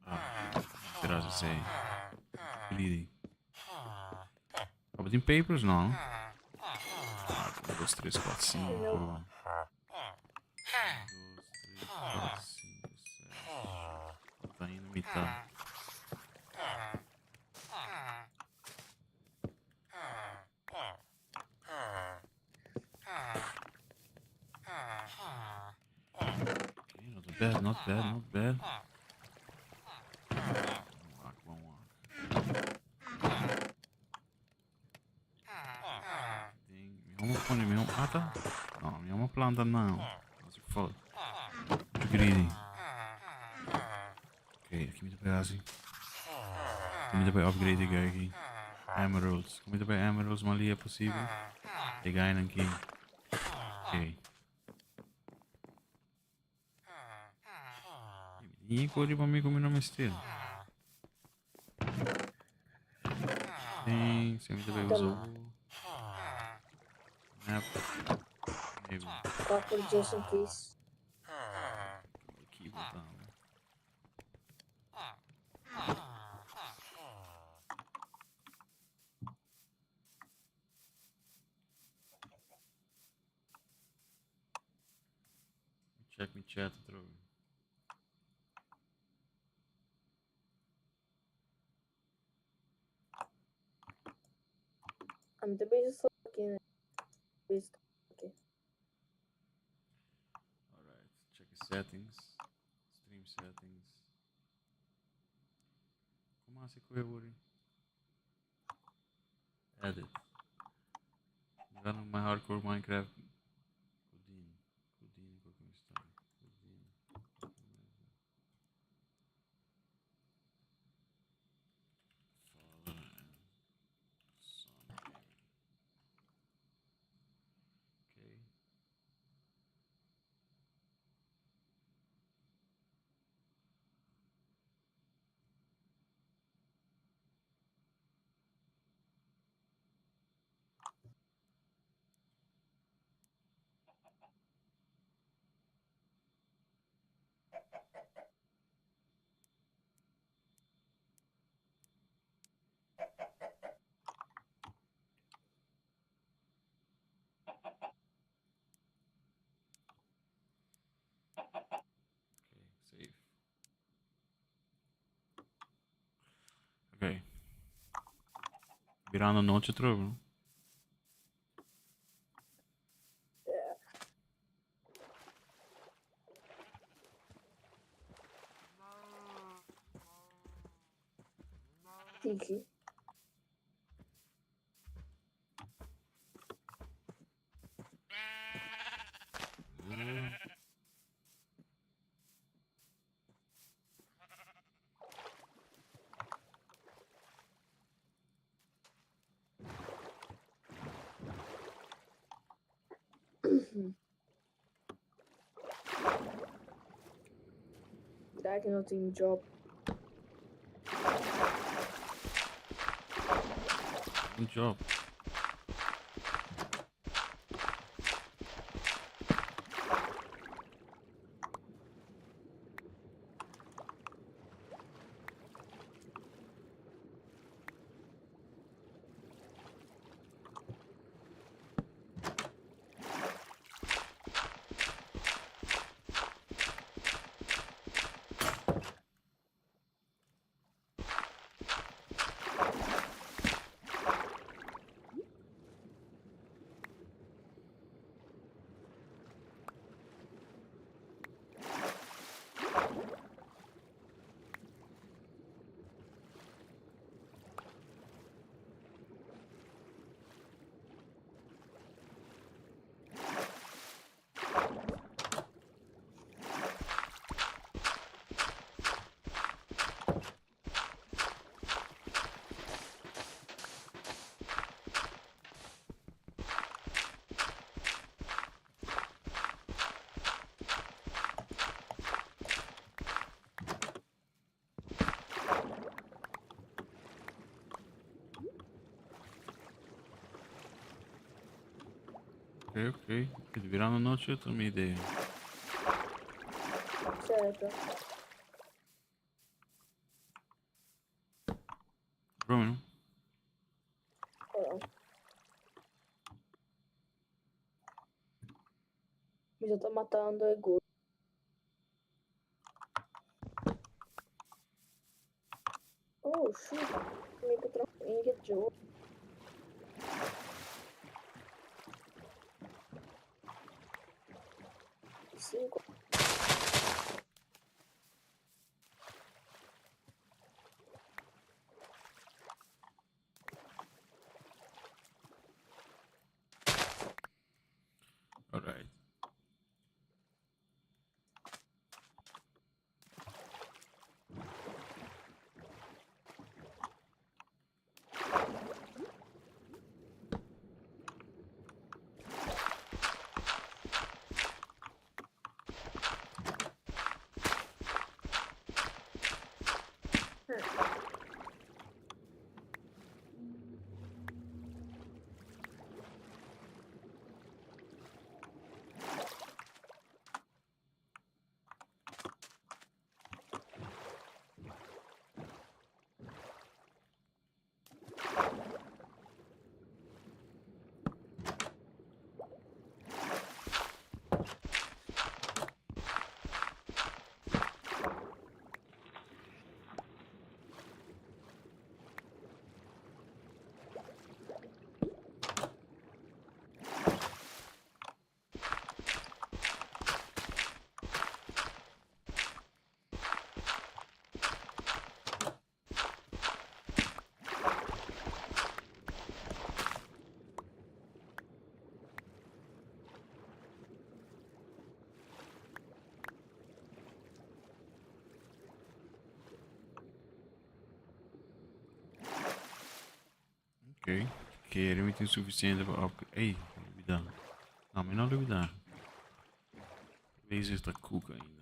Ah, graças sei. Greedy. Abo tin papers? No. Ah, 1, 2, 3, 4, 5. 1, 2, 3, 4, 5, 6. Falta ainda mitad. Okay, not bad, not bad, not bad. Wak, bon wak. Ding, mi homo pone mi homo ata? No, mi homo planta now. That's your fault. Too greedy. Okay, aki mi ta bay hasi. Mi ta bay upgrade e guy aki. Emeralds. Kon mi ta bay emeralds mas lia posibel? E guynan aki. Okay. Mi tin kos riba mi ku mi no mester. Ding, si mi ta bay usa. Map. Maybe. Copper just in case. Keyboard tambe. Check mi chat atrobe. Ami ta bezig so aki ne. Bezig aki. Alright, check the settings. Stream settings. Como hace ku e wori? Edit. Gana my hardcore Minecraft. Codin. Codin com história. Codin. Father and son. Birando nochi atrobe, no? Tiki. Daar no tin job. Un job. Ok, ok. E ta birando nochi ta mi idea. Certo. Broma, no? Ora. Mi ta matando e ghoul. Oh, shoot. Mi por traha ingot djo. Cinco. Alright. Ok. Kere mi tin suficiente pa upgrade. Ey, lubida. No, mi no lubida. Bezig ta cook ainda.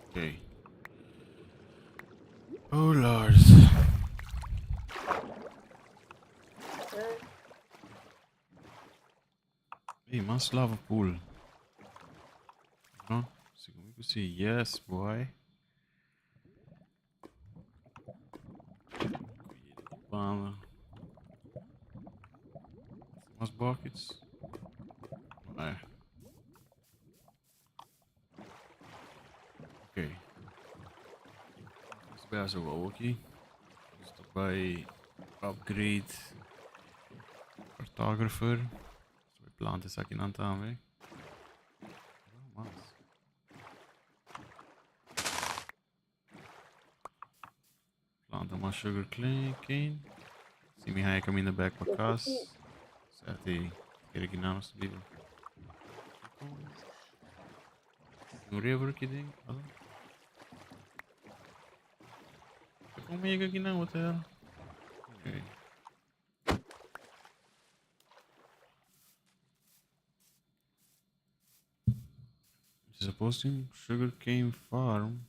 Ok. Oh Lord. Hey, mas lava pool. No? Segun mi si. Yes, boy. Banda. Mas buckets. Nee. Ok. Nos bai haci wou aki. Nos ta bai upgrade cartographer. Nos ta bai planta esakinan tambe. Mas. Planta mas sugar cane. Si mi haya caminda back pa cas. Sete kere ki nan nos biba. Un river ki den. Alo. Como yega aki nan what the hell? Okay. Suppose tin sugar cane farm.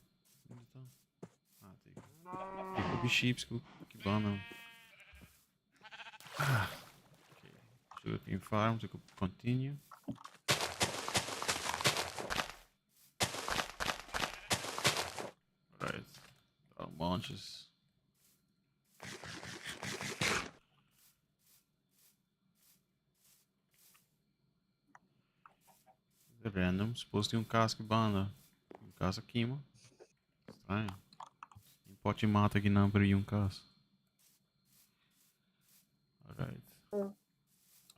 Unda ta? Ah, tin. Tin hopi sheeps ku ki banda. Ah. Okay. Sugar cane farm, to continue. Right. Oh, manches. Random, suppose tin un cas ki banda. Un cas a kima. Straño. Un pochi mata aki nan pero un cas. Alright.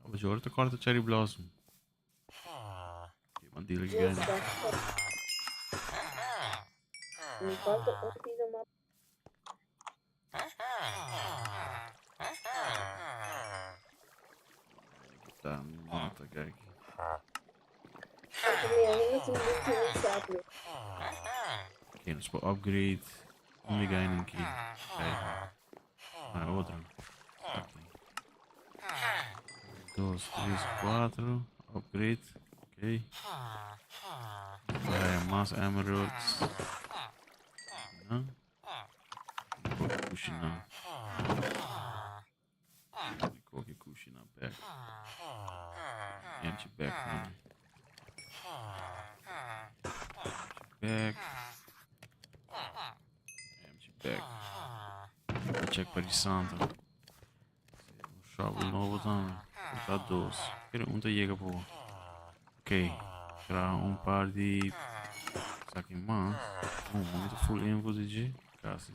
Abo jor te corta cherry blossom. Okay, man deal again. Mi falta un pida mas. Ta mata kijk. Oké, nos por upgrade. Un de guy nan ki. Kijk. Ah, otro. Aki. Dos, tres, cuatro. Upgrade. Oké. Okay. Mas emeralds. No. Koki kushina. Koki kushina back. Empty back now. Back. Empty back. Check pa di Santa. Un shovel nobo tambe. Ta dos. Pero un ta yega po. Ok. Traha un par di esaki mas. Oh, mami ta full info di dje. Casi.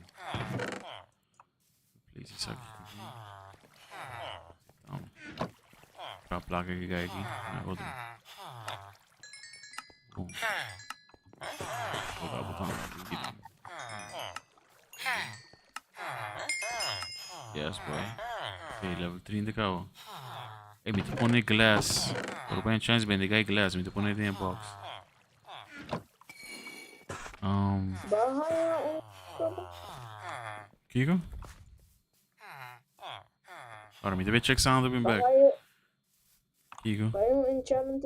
Replace esaki cu dje. Tambe. Traha placa ki gai aki. Na otro. Boom. Boga botan. Yes, boy. Okay, level 30 cabo. Hey, mi te pone glass. Por ben chance ben de guy glass. Mi te pone den box. Baja un cabo. Kiko? Ora, mi te be check sound up in back. Kiko? Baja un enchantment.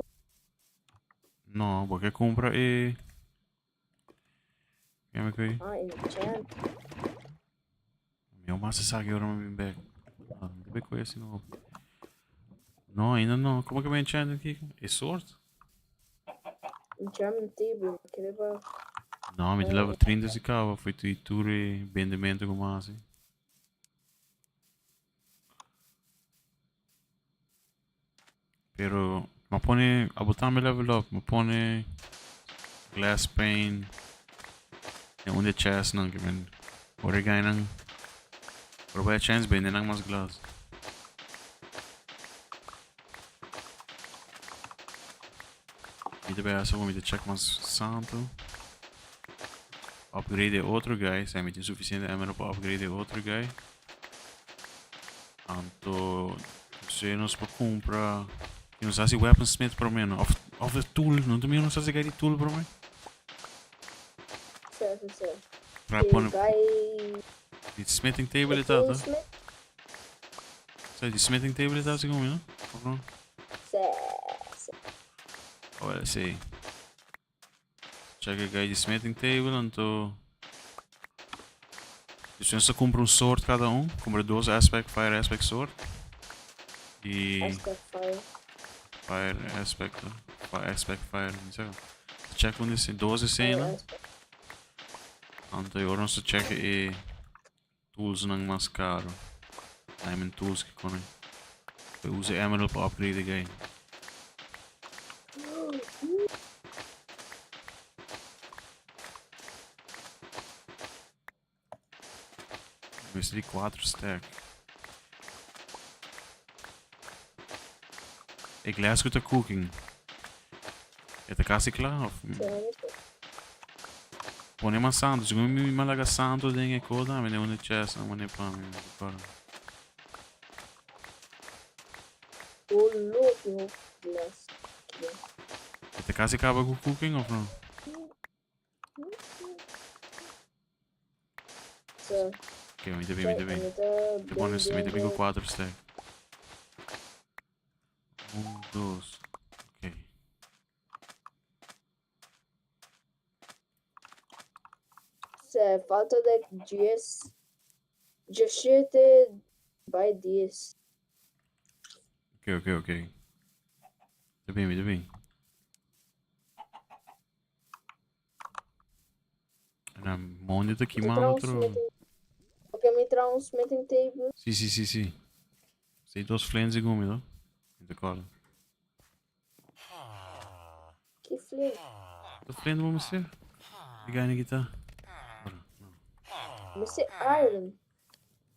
No, bo ke compra e... Kijk me kijk. Ah, enchant. Mi mas sa que ora me bin back. Ah, mi te be koe así no. No, ainda no. Como que me enchant Kiko? E sword? Enchantment table. Kere ba. No, mi te level 30 si cava. Foi tu ture vendimento como así. Pero m'a pone, abo tambe level up, m'a pone glass pane den un di e chestnan ke men ora e gainan ora bo haya chance bende nan mas glass. Mi ta bay hasi mi ta check mas santo. Upgrade e otro guy, si mi tin suficiente emerald pa upgrade e otro guy. Anto si nos por cumpra y nos haci weapon smith por menos of of de tool no ta mira nos haci guy di tool por me Sí, sí, sí. Pra pone Guy di smithing table e tata Sí, di smithing table e tata segun mi no of no Sí, sí. Oh, well, sí. Check e guy di smithing table anto Dus nos ta cumpra un sword cada un, cumpra dos aspect fire aspect sword y Aspect fire. Fire aspect, aspect fire, ni sa. Check un de dos Fire escena. aspect. Anto y ora nos ta check e tools nan mas caro. Diamond tools ki kone. Pe usa emerald pa upgrade e guy. Mester di 4 stack. E glass ku ta cooking. E ta kasi kla of? Pone mas santo. Segun mi mi laga santo den e koda, mi den un chest, no pone pa mi. Oh, loco, glass. E ta kasi kaba ku cooking of no? So, Ok, mi ta bin, mi ta bin. Mi pone, mi ta bin ku 4 stack. Un, dos. Ok. Se falta like 10, 17 by 10. Ok, ok, ok. Ta bin, mi ta bin. Na mondi ta kimando otro. Ok, mi traha un smithing table. Si, si, si, si. Si dos flint segun mi, no? Mi ta corda. Ki flint? Ta flint bo mester? Di gani kita. Ora, no. Mester iron.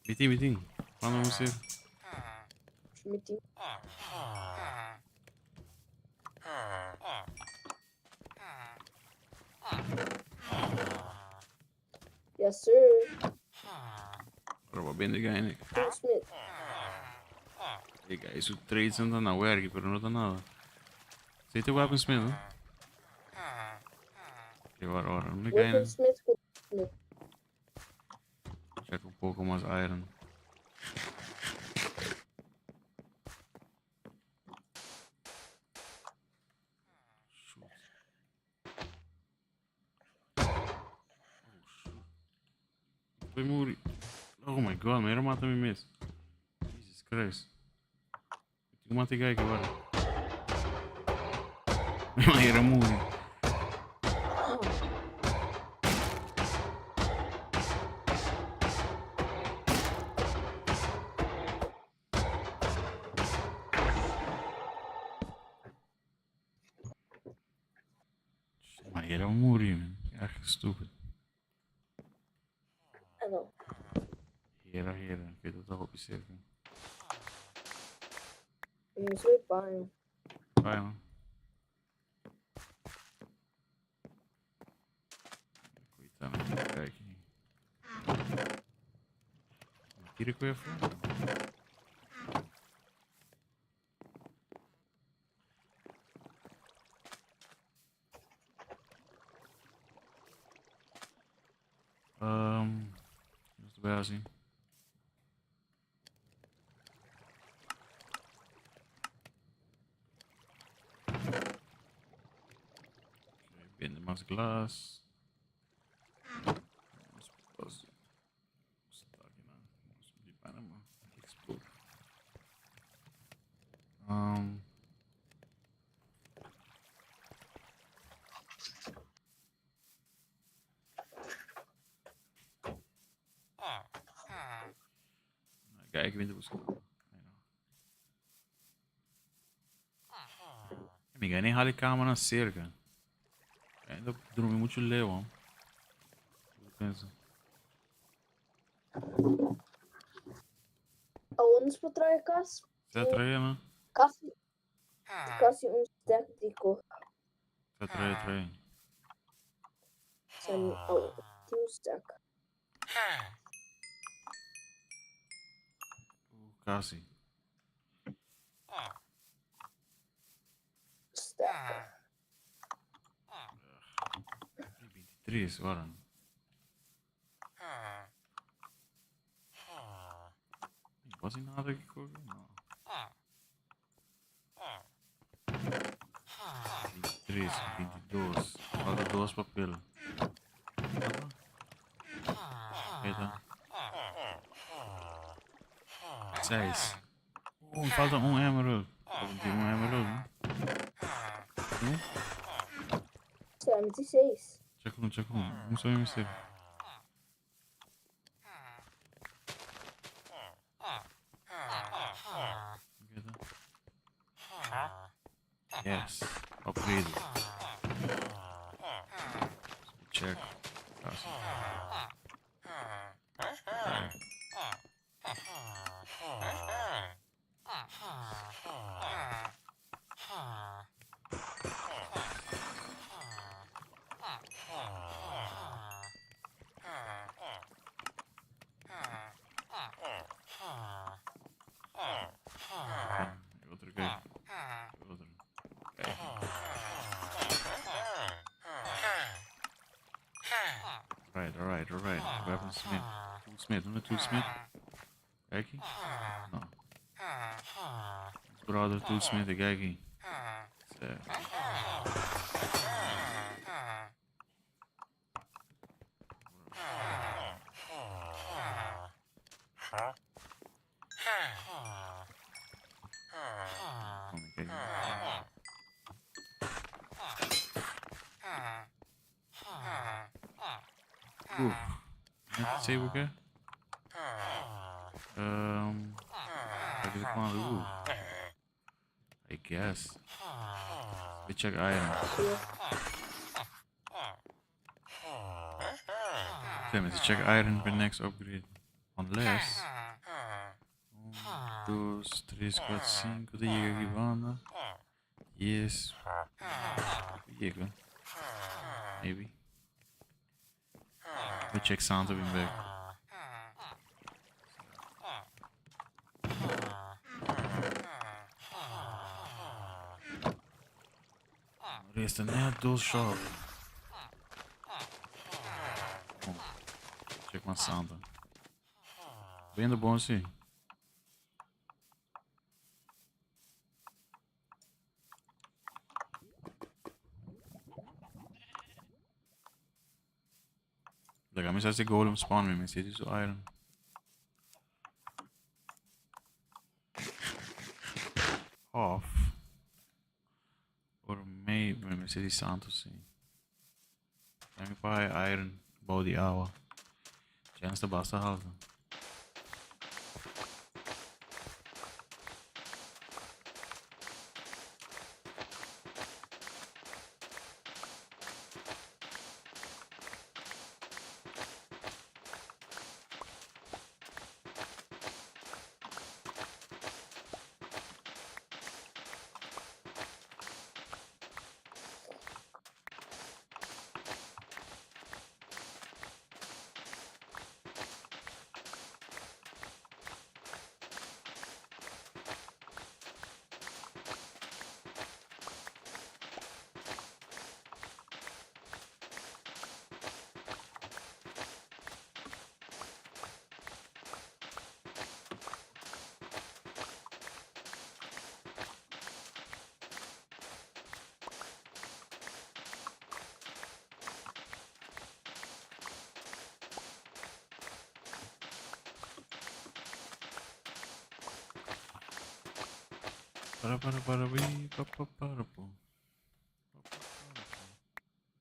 Mi tin, mi tin. Cuando mester? Mi tin. Yes, sir. Ora, bo bende gani. Smith. E guy su trades no ta na werk, pero no ta nada. Sei te weaponsmith, no? Ok, ora, ora. No guy. Weaponsmith ku Smith. Check un poco mas iron. Shoot. Oh, shoot. Voy muri. Oh my god, mi mata mi mes. Jesus Christ. Tin mata guy que agora. Mi era muri. Maar era muri, man. Echt stupid. I know. Hera, hera. Ik weet dat al op je zeker. Mi soy paño. Vai, man. Coitado, kijk. Tira ko even. Nos ta bay haci? Okay, bende mas glas. Um, Kijk, ik ben te buscar. Mi ga nem rally cama na cerca. Ainda dormi muito leu, Pensa. Aonde se trae cas? Você trae, né? Casi, casi un stack di co. Você trae, trae. Zijn oh, un stack. Casi. Stack. 23, ora. Quase nada aqui. Não. 23, 22. Dos. Falta dos papel. Eta. Seis. Oh, falta un emerald. Falta un emerald, no? No? 76. Check un, check un. Un solo misterio. Yes, upgrade. Check. Awesome. Right. Otro guy. Otro. Okay. Right, alright, alright. Weaponsmith. Toolsmith, no toolsmith. Kijk hier? No. Brother toolsmith, kijk hier. Zo. Kom, kijk. Oeh. Net save ook, hè? Kijk eens gewoon oeh. I guess. We check iron. Damn it, check iron for next upgrade. Unless. 1, 2, 3, 4, 5, ta yega aki banda. Yes. Yega. Maybe. We check sound bin back. Resta net dos shop. Bom, check my sound. Bem bom sim. Lekker, maar de golem spawn me, zit zo iron. Off. Or maybe me zit santo sim. Let me buy iron body hour. Chance ta basta halto. Para para para vi pa pa para po.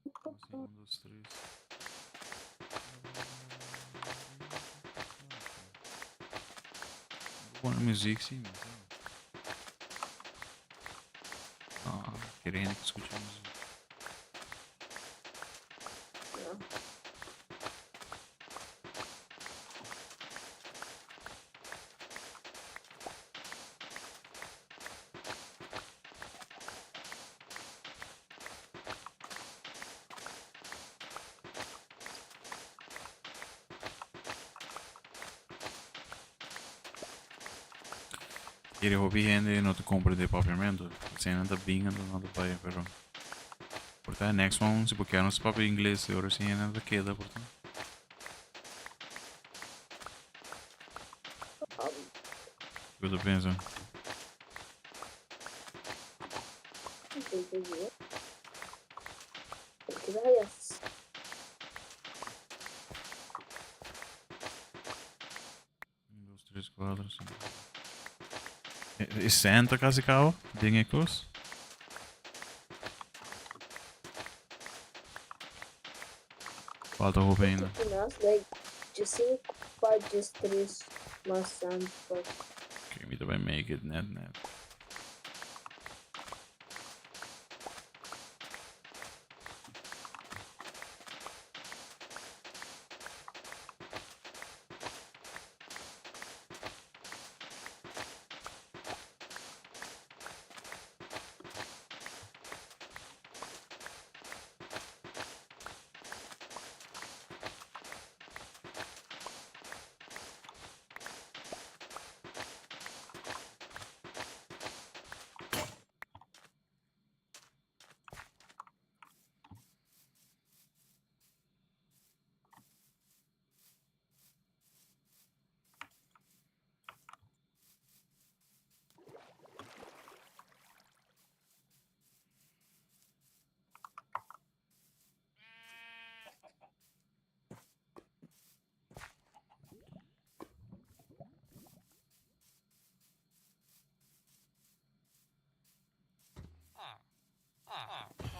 Pa, pa, para, po. Assim, um, dois, três. Boa muziek zie, maar zo. Ah, querendo que escute música. Ja. Kere hopi hende no ta comprende papiamento. Esey nan ta bin anto nan ta bay, pero por ta next one si bo kier nos papia ingles ora si hende ta keda por ta. Kiko ta pensa? Keda haya. Un, dos, tres, cuatro, cinco. E senta casi cabo? Den e cos? Falta hopi ainda. Like, 5 pa 13 mas sand pa. Ok, mi ta bay make it net net.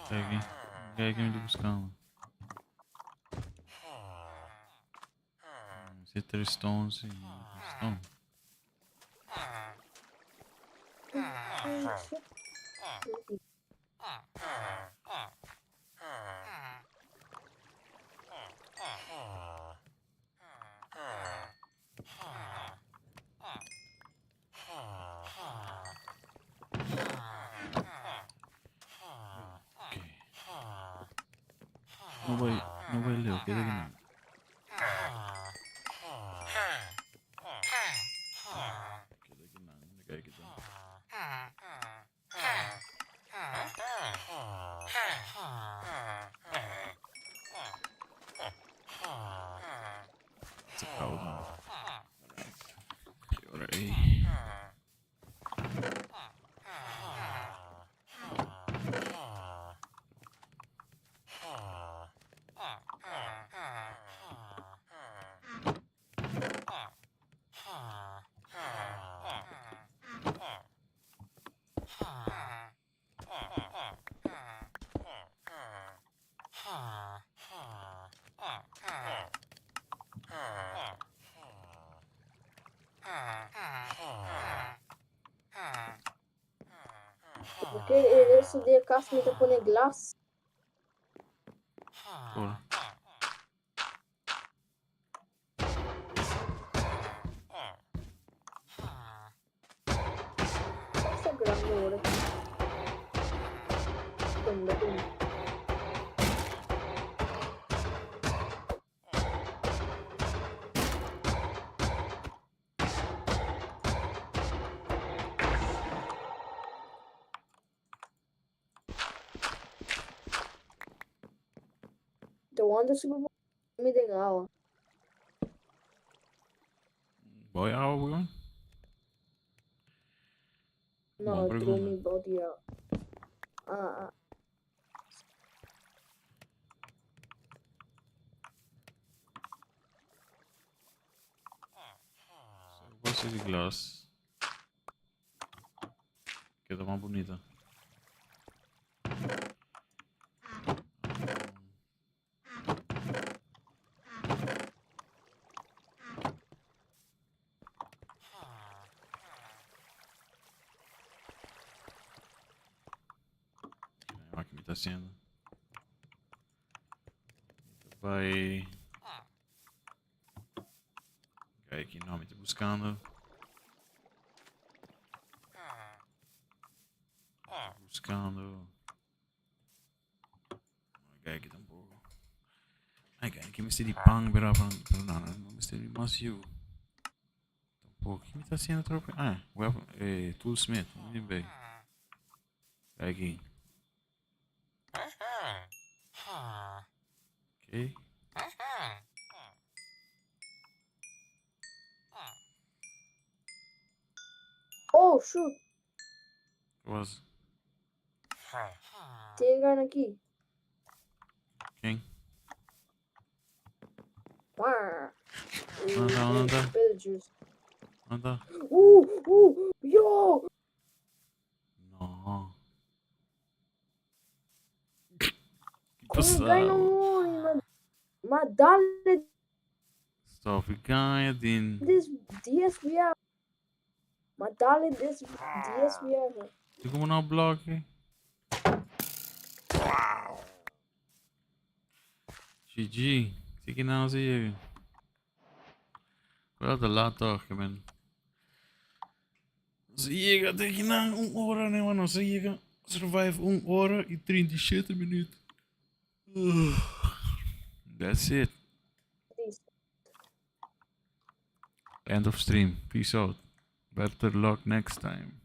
Kijk, kijk mi ta buscando. Si tres stones y stone. Ok. No bay, no bay leu, keda aki nan. Keda aki nan, unda kai kita. Ta koud man. Ki ora ei. Porque e resto di e cas mi ta pone glas. Por. Basta grandi ora. Tumba tumba. The one the Super Bowl mi den awa. Boy awa weón? No, Bon throw pregunta. me body out. Ah, ah. Base di glas. Keda mas bunita. Wak mi ta haciendo. Mi ta bai. Kijk, ki no mi ta buscando. Buscando. Kijk, aki tampoco. Ay, kijk, ki mester di pan, pero, pero no, no, no mester di mas yu. Tampoco. Ki mi ta haciendo trope? Ah, weapon, toolsmith. Mi bay. Kijk aki. Okay. Oh, shoot. Was. Tin gana aki. Ken? Pa. Unda ta, unda ta? Villagers. Unda ta? Yo! No. Ki Kon gai no pasá? muri, ma ma dale Stop gaña din. des 10 biaha. Ma dale des 10 biaha. Tin como no bloque. GG. Si que no se llega. Pero te laat toch, man. Se yega te akinan un ora, ne, mano. Se yega survive 1 ora y 37 minuut. That's it. End of stream. Peace out. Better luck next time.